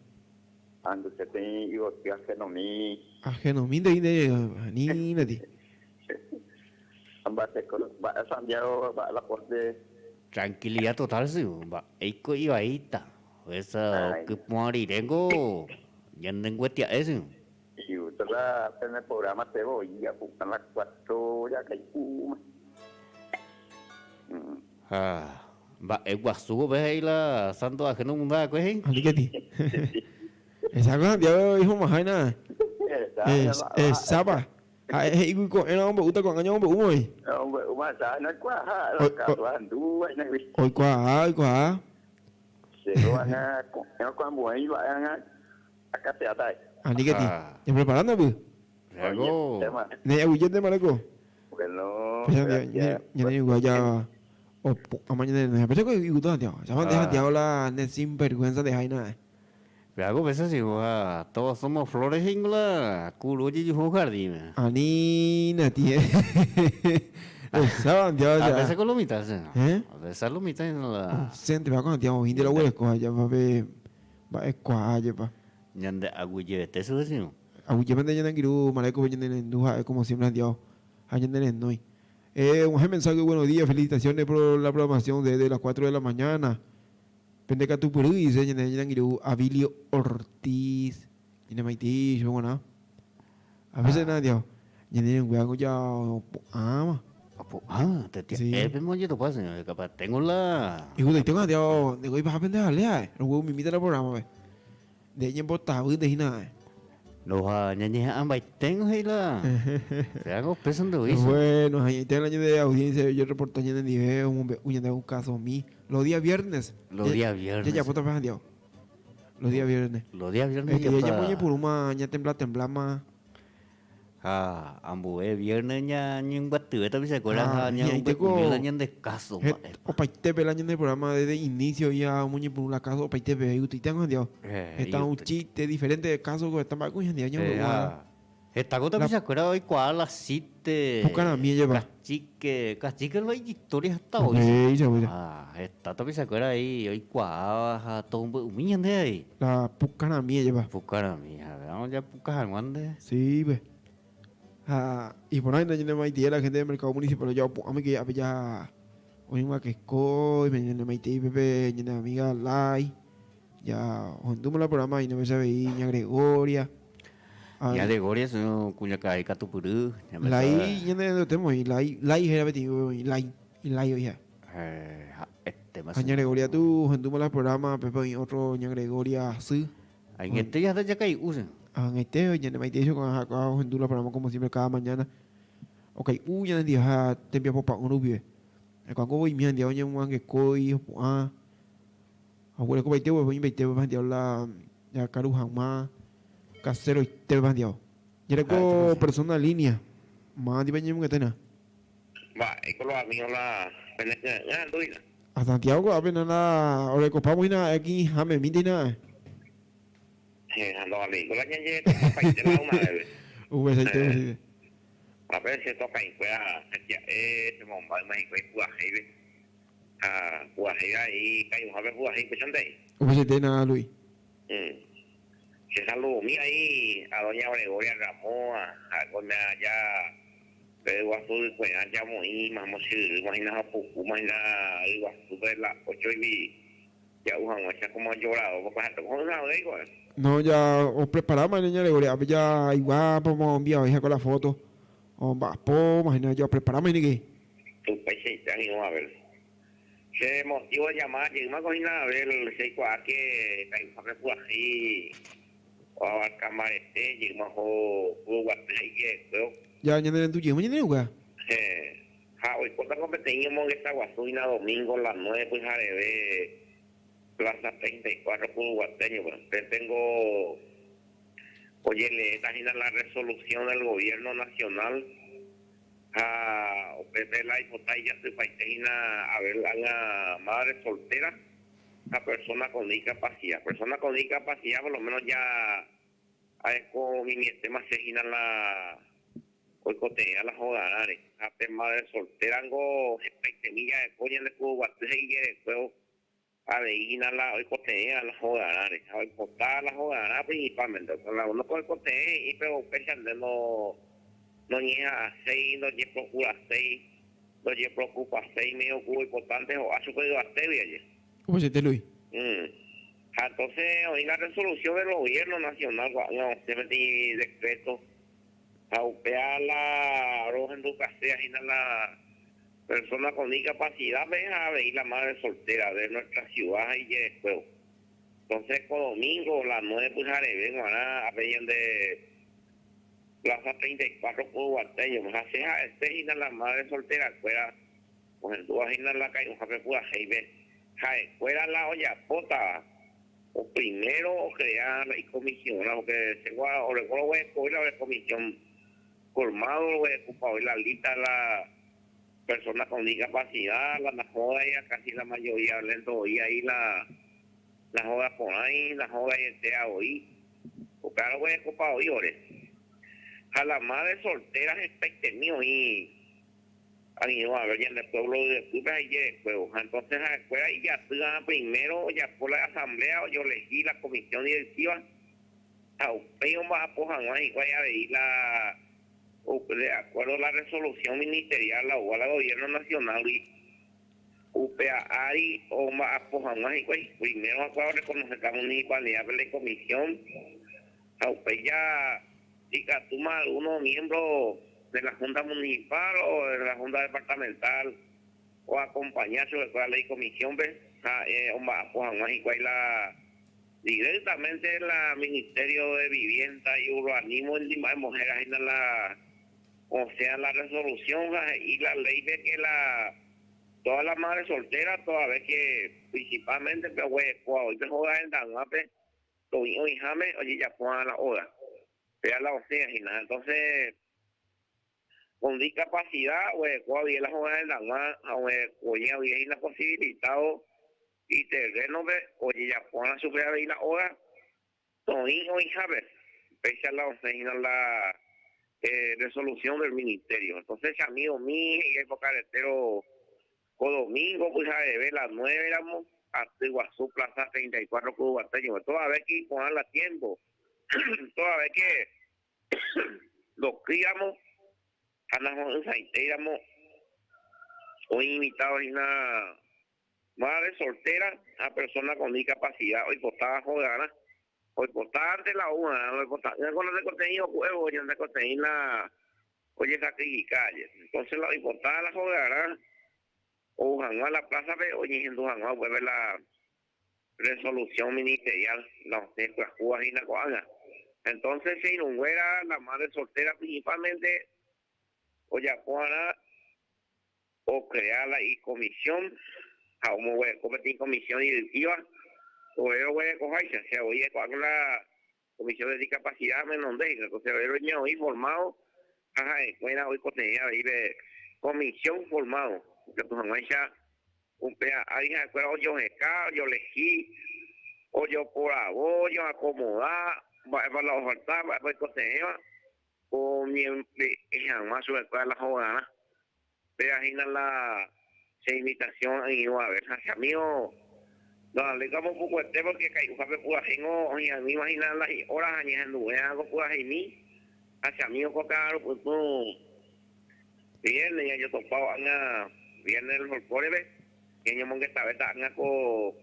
Anduche peĩ yvoty ajenomi. Ajenomi nde'i nde ani neti. Mba'eko, mba'e Santiago, mba'e la porte. Tranquilidad total sy, mba'éiko ivaíta. Esa okypu'ã riréngo ñanenguetia'e sy. Igusto la pene programa te voi apu'ã la cuatro jakai'úma. Ha mba'e guasu vove he'i la santo ajeno omunda va'ekue he'i. Aníketi. Esa ko Santiago ihomaháina. Esápa. Ha'e he'ígui ko'ẽrõ ombo'úta ko'ág̃a ñamombe'úma voi. Ombo'úma esa noikuaaha la káso ahendúva hína. Oikuaa, oikuaa. Che ko'ág̃a ko'ẽrõ ko'ãmbuéi va'erã akateáta. Aníketi. Ñapreparána py. Ne aguyjénte mareko. Bueno, gracias. Ñane igual ya opu'ãma ñane renói. Péicha ko igusto Santiago. Chápa nde Santiago la ne sinvergüenza ndehái na'e. Pe algo péicha si ha todos somos flores he'ingo la kuru ojejuhu jardín-pe. Anína tye. Esa Santiago A veces con lo mitad, sí. ¿Eh? A veces lo mitad no la. Osẽnte va con Santiago oĩnte la oguereko ha japa pe mba'ekuaa jepa. Ñande aguyjevete chupe che irũ. Aguyjémente ñane angirũ Marékope ñane rendu ha'e como siempre Santiago ha ñane renói. Eh, og̃uahẽ mensaje buenos días, felicitaciones por la programación desde las 4 de la mañana. Pende katupyry dice ñane ñane angirũ Abilio Ortiz. Ñane maitei chupe g̃uarã. A veces na Santiago, ñane irũnguérango ja opu'ãma. Opu'ãma, tetia'épema ojetopa señor, capaz tengo la. Igustaite Santiago, ndéko ipahápe nde vale ha'e, roguevumimíta la programa-pe. Nde ñembotavýnte hína ha'e. Roha ñañeha'ãmbaiténgo he'i la Seango péso nde oísa. Bueno, hañaite la ñande audiencia ojereporta ñanendive omombe'u ñande un casomi los días viernes. Los días viernes. Jajapóta pe Santiago. Los días viernes. Los días viernes Este día ñamoñepyrũma ñatembla tembláma. Ha ambue viernes ñañembyatyve tapichakuéra ha ñamombe'umi la ñande káso mba'épa. Opaitépe la ñande programa desde inicio ya omoñepyrũ la káso opaitépe igustaiténgo Santiago. Heta un chiste diferente káso heta mba'e ko Santiago ñamombe'u. Heta ko tapichakuéra oikuaa la chiste. Pukarãmi jepa. Cachique, cachique la ijistória hasta hoy. Upéicha, upéicha. Ha heta tapichakuéra ahí oikuaáva ha tomombe'umi ñande avei. La pukarãmi jepa. Pukarãmi, ha veámo japuka hag̃ua nde. Sí, pe. Ha iporã hína ñanemaitei la gente del mercado municipal ojapo'ãme que ápe ja oĩma keko, ñanemaitei pépe ñane amiga Lai. Ja ohendúma la programa hína péicha avei ña Gregoria. Ña Gregoria su kuñakarai katupyry. Lai ñane renduetéma oĩ, Lai, Lai héra peteĩ oĩ, Lai, Lai oĩ ha'e. Ha'etéma Ha ña Gregoria tu ohendúma la programa, pépe oĩ otro ña Gregoria sy. Ag̃aite jahata jakai'u che. Ag̃aite oĩ ñane maitei ko'ág̃a ha ohendu la programa como siempre cada mañana. Okai'u ñanendive ha tembiapo pa'ũ rupive. Ko'ág̃a voimi handive oñemoangekói, opu'ã. Oguerekopaite upépe oĩmbaite upépe handive la jakaru hag̃ua caseroite upépe handive. Jareko persona línea. Máva ndive ñañemongeténa. Mba'éiko los amigos la pene kyre'ỹ ahendu hína. A Santiago ko'ápe hína la orekopámo hína ha'e ki'ĩhámemínte hína ha'e. Héẽ, ha ndovaléiko la ñañe'ẽtopapaite la una vez. Upeichaite, upeichaite. Ápe che tokãikuéra hetia'e chemombáyma hikuái purahéipe. Ha purahéi avei kaiuhápe purahéi upéichante. Upeichaite hína Luis. Che saludomi ahí a doña Gregoria Ramón, ha'éko oime aja pe yguasu ykuerã jamoĩma mochyryryma hína ha opukúma hína yguasúpe la óchoigui ja'u hag̃uáicha como ajorado porque ha'ete ko ho'ysãve hikuái. No, ya opreparáma hína ña Gregoria, ápe ya iguápoma ombia oĩha ko la foto, omba'apóma hína, ya opreparáma hína kuri. Upeichaite angirũ Abel. Che motivo de llamada jeýma ko hína Abel, che aikuaa ke kaiuhápe purahéi oabarka mbarete jeýma oho Uruguaty ha ijekuévo. Ja ñane rendu jeýma ñane rũga. Héẽ. Ha oikóta ko peteĩ ñomongeta guasu hína domingo las nueve pyhareve Plaza 34 Kuruguateño-pe. Pépengo ojeleéta hína la resolución del Gobierno Nacional. Ha upépe la aipota ijasypaite hína Abel ág̃a madre soltera ha persona con discapacidad. Persona con discapacidad por lo menos ya areko mimietéma che hína la oikotevẽva la hogarãre. Ha pe madre soltera ngo hetaitemi jareko ñande kuruguaty he'i jerekuévo Avei hína la oikotevẽva la hogarãre, ha oipota la hogarã principalmente, o la uno ko oikotevẽ he'i pero upéicha nde no noñeha'ãséi, ndojeprocuraséi, ndojepreocupaséi medio ku oipotánte ho'a chupe yvatégui aje. Upeichaite Luis. Ha entonces oĩ la resolución del gobierno nacional ko'ág̃a osẽ peteĩ decreto ha upéva la rohendukaséva hína la Persona con discapacidad pe ha avei la madre soltera de nuestra ciudad ha ijerekuévo. Entonces ko domingo la nueve pyhareve g̃uarã ape ñande Plaza 34 Kuruguateño ha che ha'ete hína la madre soltera kuéra ohendúva hína la kai'ũhápe purahéipe ha'ekuéra la ojapótava o primero ocrea la icomisión-rã porque che oreko roguerekói la ore comisión Colmado roguerekupa hoy la lista la persona con discapacidad, la ndajógai casi la mayoría lento voi ahí la ndajóga porãi, ndajógaiete voi, upéva roguerekupa voi ore. Ha la madre soltera hetaitemi oĩ angirũ a ver ñande pueblo yvypýpe ha ijerekuévo. Ha entonces ha'ekuéra ijatýva primero ojapo la asamblea ojolehi la comisión directiva. Ha upéi omba'apo hag̃ua hikuái avei la de acuerdo la resolución ministerial la oúva la gobierno nacional-gui, upéva ári omba'apo hag̃ua hikuái, primero hakuaa orrekonoseka municipalidad-pe la icomisión, ha upéi ja ikatúma alguno miembro de la junta municipal o de la junta departamental oakompaña chupekuéra la icomisión-pe ha omba'apo hag̃ua hikuái la Directamente la Ministerio de Vivienda y Urbanismo mba'emohéra hína la osẽa la resolución ha he'i la ley-pe que la toda la madre soltera toda vez que principalmente pe oguerekóva voi pe hóga hendag̃uápe toĩ oĩháme ojejapo'ã la óga. Péa la osẽa hína. Entonces con discapacidad oguerekóva guive la hóga hendag̃ua ha oguerekoña guive hína posibilitado Iterrénope ojejapo'arã chupe avei la óga toĩ oĩhápe, péicha la osẽ hína la resolución del ministerio. Entonces che amigo mi he'i aipo carretero ko domingo pyhareve las nueve ramo aty guasu plaza 34 Curuguateño-pe. Toda vez que iporã la tiempo, toda vez que ndokýiramo ha naho'ysãitéiramo oĩ invitado hína Madre soltera ha persona con discapacidad oipotáva hogarã. Oipotánte la ouvarã, oipota'ỹva ko natekotevẽi oku'évo, ñantekotevẽi la ojesacrifica aje. Entonces la oipotáva la hogarã ou hag̃ua la plaza-pe oñehendu hag̃ua upépe la resolución ministerial, la osẽ pyahúva hína ko'ág̃a. Entonces che irũnguéra, la madre soltera principalmente ojapo va'erã Okrea la icomisión ha omoguereko peteĩ comisión directiva ore roguerekoháicha, che avoi aikuaa con la comisión de discapacidad menonde, entonces ore roime oĩ formado ha ha'ekuéra oikotevẽ avei pe comisión formado ikatu hag̃uáicha upéva ári ha'ekuéra ojoheka, ojolehi, ojoporavo, ojoakomoda mba'épa la ofalta, mba'épa oikotevẽva Oñembe'e hag̃ua chupekuéra la hogarã. Péva hína la che invitación aĩrõ ave. Ha che amigo, ndavaléi amopukuete porque kai'uhápe purahéingo oĩ'ag̃uíma hína la hi'óra ha ñahenduvéva ko puraheimi. Ha che amigo ko ka'arupytũ viernes ñajotopávo ág̃a viernes del folklore-pe, ñañomongetavéta ág̃a ko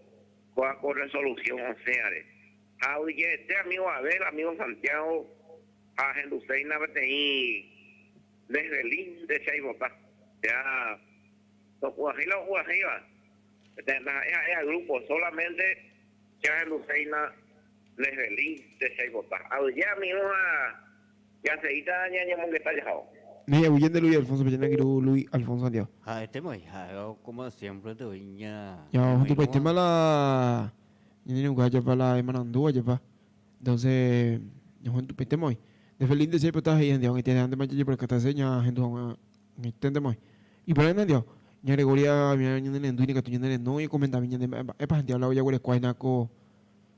kóva ko resolución osẽvare. Ha oije'ete amigo Abel, amigo Santiago, ha ahenduséina peteĩ desvelínte che aipota. Péa tokuahéi la okuahéiva, peteĩ ndaha'éi ha'éva grupo, solamente che ahenduséina desvelínte che aipota. Aguyje amigo ha jaseíta ñañemongeta jahávo. Néi, aguyje nde Luis Alfonso, peje ne angirũ Luis Alfonso Santiago. Ha'ete voi, ha'éva como siempre te voi ña. Ja, ohendupaitéma la Ñane irũngue ajépa la imarandúva ajépa. Entonces, ñahendupaitéma oĩ. Nde feliz nde che aipota he'i Santiago ag̃aite ántema jajeporekata hese ñahendu hag̃ua ag̃aiténtema oĩ. Iporã Santiago, ña Gregoria ñane rendúine katu ñane renói okomentami ñande mba'e mba'épa Santiago la ojaguerekua hína ko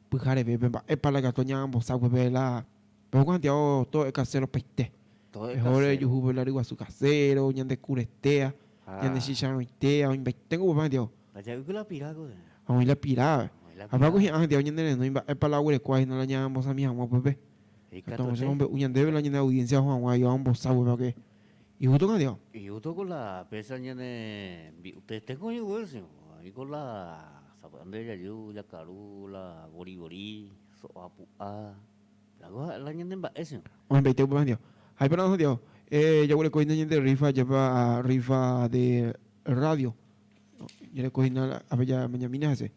pyharevépe mba'épa la ikatu ñaambosa upépe la Pehóko Santiago todo es casero paite. Peho rejuhu pe la ryguasu casero, ñande kuretea, ñande chicharõitea, oĩmbaiténgo upépe Santiago. Ndaja'ýko la pira ko. Ha oĩ la pira. Ha upéva ko hi'ã Santiago ñane renói mba'épa la oguerekóva hína la ñambosami hag̃ua upépe. Ikatu omombe'u ñandéve la ñane audiencia oho hag̃ua iva ombosa upéva ke igústo ko Santiago. Igústo ko la péicha ñane mbi'uteete ko oĩ oĩ ko la sapy'ánte jaju jakaru la vori vori, so'a pu'a. La ñande mba'e che. Oĩmbaite upéva Santiago. Ha iporã Santiago, jaguereko hína ñande rifa ajépa rifa de radio. Jareko hína ápe ñamañamína hese.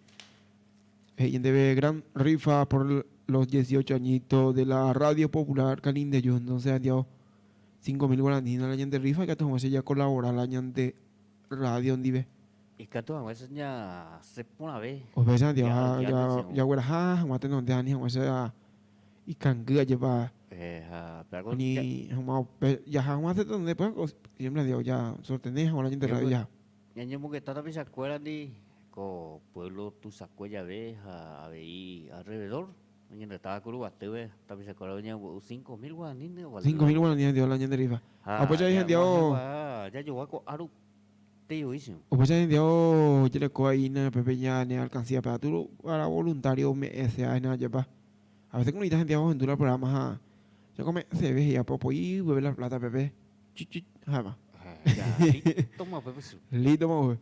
He'i ñandéve gran rifa por los 18 añitos de la Radio Popular Canindeyú. Entonces Santiago, 5000 guarani hína la ñande rifa ikatu hag̃uáicha jacolabora la ñande radio ndive. Ikatu hag̃uáicha ñasẽ porãve. Upéicha Santiago, jagueraha hag̃ua tenonde ani hag̃uáicha ikangy ajépa ani hag̃ua upe jaha hag̃ua tenonde pues siempre Santiago ja sortene hag̃ua la ñande radio jaha. Ñañemongeta tapichakuérandi ko pueblo tuichakue jave ha avei alrededor oñembyetáva Kuruguatýpe tapichakuéra oñembo'y 5000 guaranínte ovaleva. 5000 guarani Santiago la ñande rifa. Ha Upéicha Santiago. Jajogua ko'a rupi. Upéicha Santiago jereko aína pépe ñane alcancía pe atu para voluntario ome'ẽse aína ajépa. A veces con gente ohendu la programa ha che come se ve he'i opoi upépe la plata pépe chi chi ha'éma. Ya, lítoma upépe su. Lítoma upe.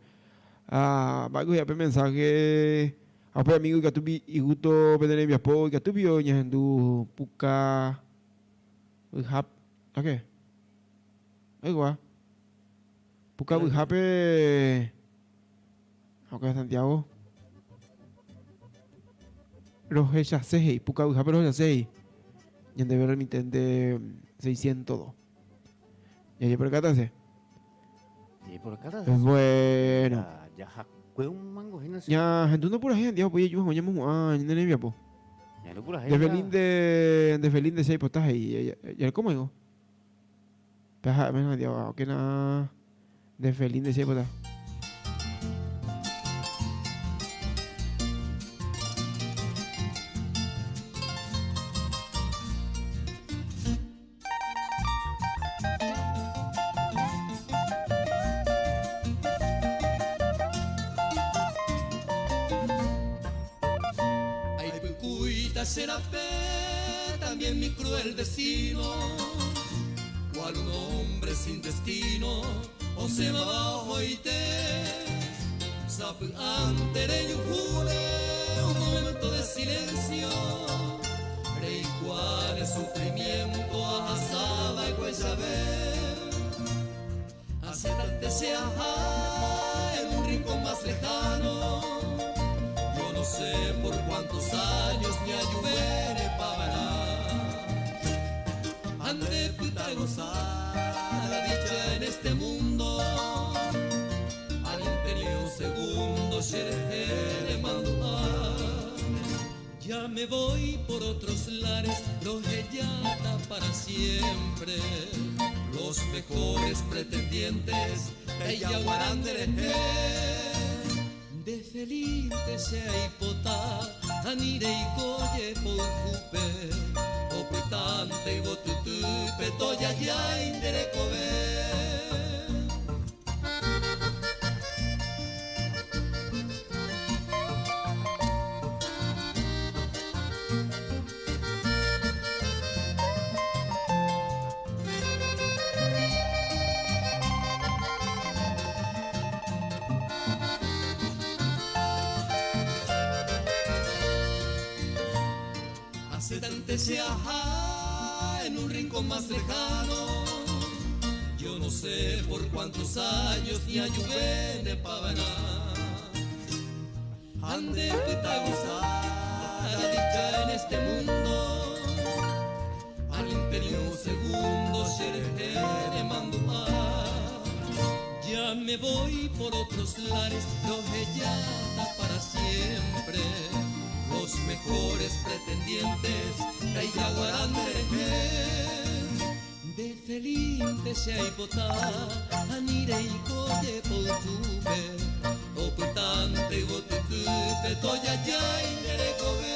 Ha mba'éko he'i pe mensaje ha upe amigo ikatúpi igusto pene rembiapo ikatúpi oñehendu puka vyha ha ke? Aikuaa. Puka vyhápe ha Santiago rohechase he'i puka vyhápe rohechase he'i ñandéve remitente 602. Jajeperkatase. Jajeperkatase. Bueno. Jahakue un mango hína. Ñahendu ndopurahéi Santiago upéi eju hag̃ua ñamohu'ã ñane rembiapo. Ñandopurahéi. Nde feliz nde nde feliz nde che aipota he'i jarekóma ningo. Pe ha'e Santiago kena nde feliz nde che aipota. Aipykúita che rape, también mi cruel destino, cual un hombre sin destino osẽva ohoite. Sapy'ánte rejuhúne un momento de silencio, reikuaáne sufrimiento ahasava'ekue jave. Asentante che aha en un rincón más lejano, yo no sé por cuántos años ni ayuvere pavará. Ande pyta gozar la dicha en este mundo, anínte ni un segundo cherehe nemandu'a. Ya me voy por otros lares, rohejata para siempre. Los mejores pretendientes pejaguarã nderehe. Nde felinte che aipota, ani reiko jepoyhúpe. Opytánte yvotytýpe tojajái nde rekove. Hace se aha en un rincón más lejano. Yo no sé por cuántos años ni ayuvene pavará. Ande pyta gozar la dicha en este mundo. Anínte ni un segundo cherehe nemandu'a. Ya me voy por otros lares, rohejata para siempre. Los mejores pretendientes pejaguarã nderehe. Nde felinte che aipota, ani reiko jepoyhúpe. Opytánte yvotytýpe tojajái nde rekove.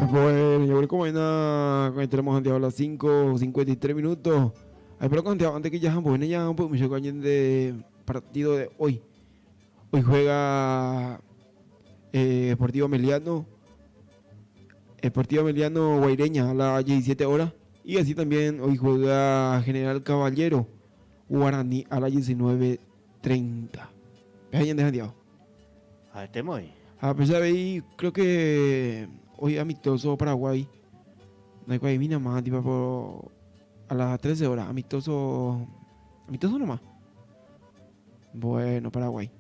Bueno, ya como mañana tenemos Santiago a las 5.53 minutos. Ay, pero Santiago, antes que ya bueno, ya un poco de partido de hoy. Hoy juega eh, Deportivo Meliano. Deportivo Meliano Guaireña a las 17 horas. Y así también hoy juega General Caballero Guaraní a las 19.30. Vean de Santiago. Ah, estemos ahí. A pesar de ahí, creo que hoy amistoso Paraguay. No hay mina más, tipo por a las 13 horas. Amistoso. Amistoso nomás. Bueno, Paraguay.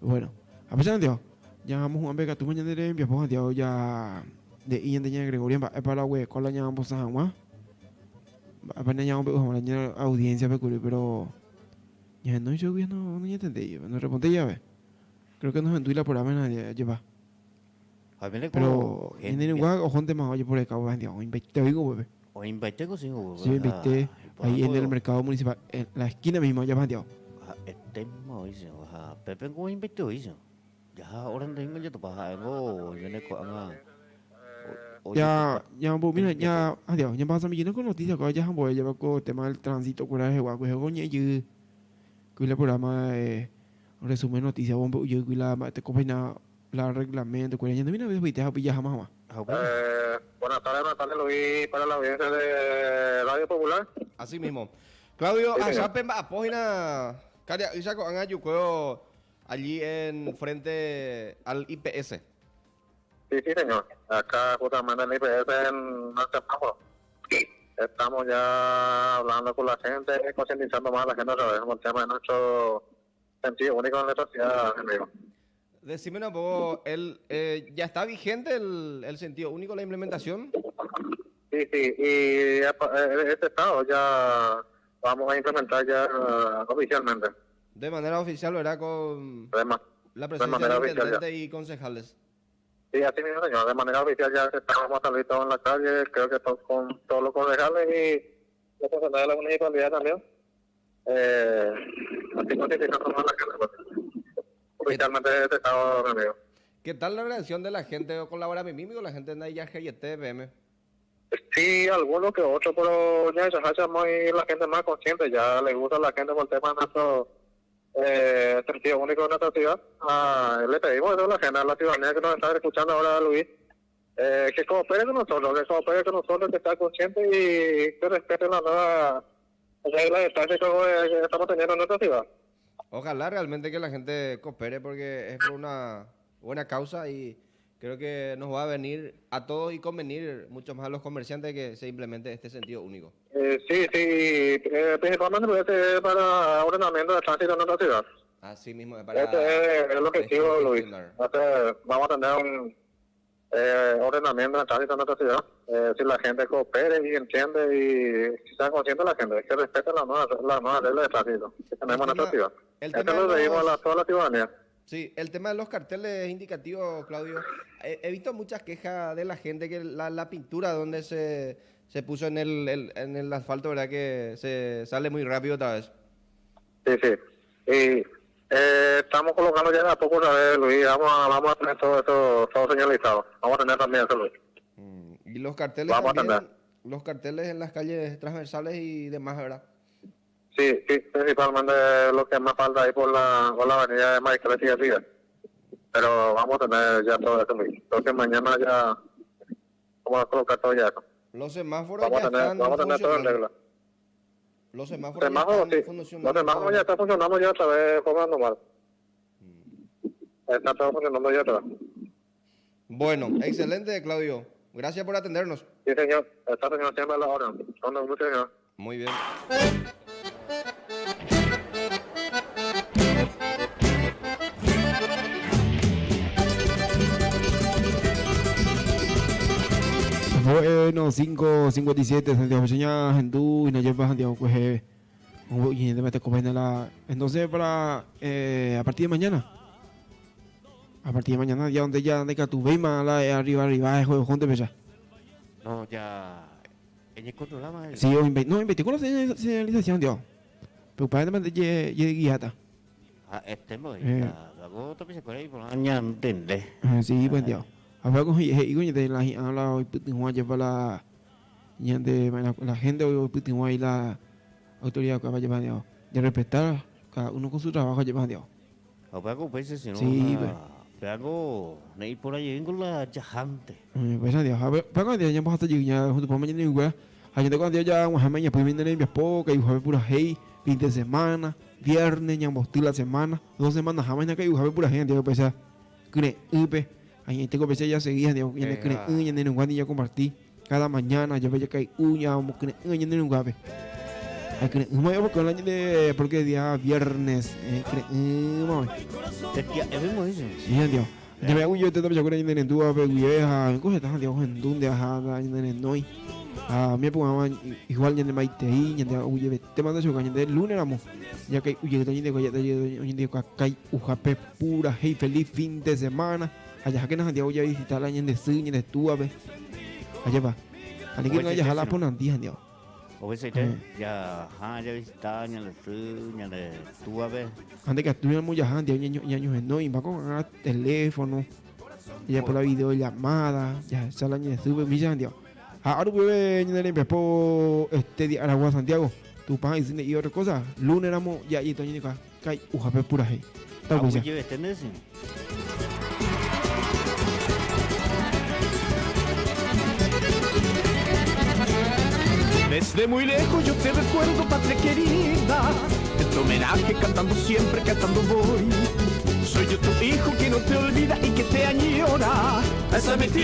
Bueno, a pesar de Santiago, ya vamos a jugar tú mañana de enviar Santiago ya de Ian de Gregorio para la con la ña San Juan. Apenas ya vamos a audiencia pero ya no yo ya no no entendí, no respondí ya ve. Creo que nos la por la lleva. Pero en el lugar o gente más oye por el cabo Santiago, te oigo bebé. O invité consigo, Sí, invité ahí en el mercado municipal, en la esquina misma, ya Santiago. Estemos o Pepe ko invité hizo. Ya ahora tengo yo topa algo yo ne ko anga. Ya, ya, mira, ya, adiós, ya pasa mi con noticias, ya voy ya con el tema del tránsito, cura de guaco, juego ñe que el programa de resumen noticias, bombo, yo la te copa la reglamento, cura ya no mira, viste, a pillar jamás más. Eh, buenas tardes, buenas tardes, Luis, para la audiencia de Radio Popular. Así mismo. Claudio, allá a página, Caria, Isaco, juego allí en frente al IPS. Sí, sí, señor. Acá justamente en IPS en el semáforo. Estamos ya hablando con la gente, concientizando más a la gente otra vez con el tema de nuestro sentido único en nuestra ciudad, amigo. Decime un poco, el, eh, ¿ya está vigente el, el sentido único, la implementación? Sí, sí, y este estado ya vamos a implementar ya oficialmente. De manera oficial, ¿verdad? Con la presencia del intendente y concejales. Sí, así mismo, señor. De manera oficial ya estamos a salir todos en la calle, creo que todos con todos los concejales y los concejales de la municipalidad también. Eh, así concientizando más a la gente. Pues. Oficialmente este estado, amigo. ¿Qué tal la reacción de la gente? ¿O colabora mi con la gente de Ayaje y TVM? Sí, algunos que otros, pero ya ya muy la gente más consciente, ya le gusta a la gente por el tema de nuestro eh, sentido único de nuestra ciudad. Ah, le pedimos eso a la gente, a la ciudadanía que nos está escuchando ahora, Luis, eh, que coopere con nosotros, que coopere con nosotros, que está consciente y que respete la nueva regla de tráfico que estamos teniendo en nuestra ciudad. Ojalá realmente que la gente coopere porque es por una buena causa y creo que nos va a venir a todos y convenir mucho más a los comerciantes que se implemente este sentido único. Eh, sí, sí, eh, principalmente porque es para ordenamiento de tránsito en nuestra ciudad. Así mismo, es para... Este es el objetivo, Luis. Este, vamos a tener un eh, ordenamiento de tránsito en nuestra ciudad. Eh, si la gente coopere y entiende y si sea consciente la gente, que respete la nueva, la nueva regla de tránsito que tenemos en nuestra ciudad. El Esto lo pedimos a la, toda la ciudadanía. Sí, el tema de los carteles indicativos, Claudio. He, he visto muchas quejas de la gente que la, la pintura donde se, se puso en el, el, en el asfalto, ¿verdad? Que se sale muy rápido otra vez. Sí, sí. Y eh, estamos colocando ya de a poco otra vez, Luis. Vamos a, vamos a tener todo eso todo señalizado. Vamos a tener también eso, Luis. Y los carteles Vamos a también, tener. los carteles en las calles transversales y demás, ¿verdad? Sí, sí, principalmente lo que más falta ahí por la, por la avenida de Mariscal Estigarribia. Pero vamos a tener ya todo eso, Luis. Creo que mañana ya vamos a colocar todo ya eso. Los semáforos Vamos ya a tener, están vamos a tener todo en funcionando. regla. Los semáforos ya Semáforos, están sí. funcionando. Los semáforos ya están funcionando ya otra vez, forma normal. Está todo funcionando ya otra vez. Bueno, excelente, Claudio. Gracias por atendernos. Sí, señor. Está señor siempre a la hora. Cuando guste, señor. Muy bien. Bueno, 5.57, Santiago Peña, Gendú, y no lleva Santiago, pues, eh, y la Entonces, para, eh, a partir de mañana, a partir de mañana, ya donde ya, donde Catubeima, la de arriba, arriba, es juego, junte, ya. No, ya. Ella controlaba. Sí, o inve- no, investigó la señal- señalización, Dios. Pero para de ye guiata. Ah, estemos. Eh. Luego también se puede ir por año, entende. Sí, buen día. Ha ko he'i ko ñande la hi'ã la oipytyvõ jepa la ñande la gente oipytyvõ ahí la autoridad kuéra jepa Santiago. De respetar cada uno con su trabajo jepa Santiago. Ha upéva ko upéicha si no Sí, pues. Péva ko ne'i porã jeýngo la jahánte. Upéicha Santiago. Ha péva ko Santiago ñambohasa jey ña Tupãme ñane irũnguéra. Ha ñande ko Santiago ja og̃uahẽma iñapỹimi ñane rembiapo, kai'uhápe purahéi, fin de semana, viernes ñamboty la semana, dos semanaháma hína kai'uhápe purahéi Santiago upéicha kyre'ỹpe. Añete ko péicha jasegi Santiago ñane kyre'ỹ ñane irũnguándi ñakomparti cada mañana jepe jakai'u ñamokyre'ỹ ñane irũnguápe. Ha kyre'ỹma oiko la ñande porque día viernes kyre'ỹma oĩ. Tetia'épe oĩ che. Sí, Santiago. Ñande aguyjete tapichakuéra ñane rendúvape guive ha oiko heta Santiago ohendúnte ha ñane renói. Ha umi apu'ãva igual ñane maitei, ñande aguyjevetéma ndachuka ñande lunes ramo. Jakai'u jeýta ñande kuatia ñande kai'uhápe purahéi feliz fin de semana. Ha jahákena Santiago javisita la ñande sy, ñande túape. Ajépa. Aníkena jaha la ponandi Santiago. Ovechaite, jaha javisita ñande sy, ñande túape. Ha ndaikatúiramo jaha Santiago ñañohenói, mba'éko ko'ág̃a teléfono, jajapo la videollamada, jahecha la ñande sýpe umícha Santiago. Ha árupive ñane rembiapo este día aragua Santiago, Tupã isy nde'i otra cosa, lunes ramo ja'yeta oñeñoka kai'uhápe purahéi. Taupéicha. Aguyjevete nde sy. Desde muy lejos yo te recuerdo, patria querida. En tu homenaje cantando siempre, cantando voy. Soy yo tu hijo que no te olvida y que te añora. Esa es mi tierra.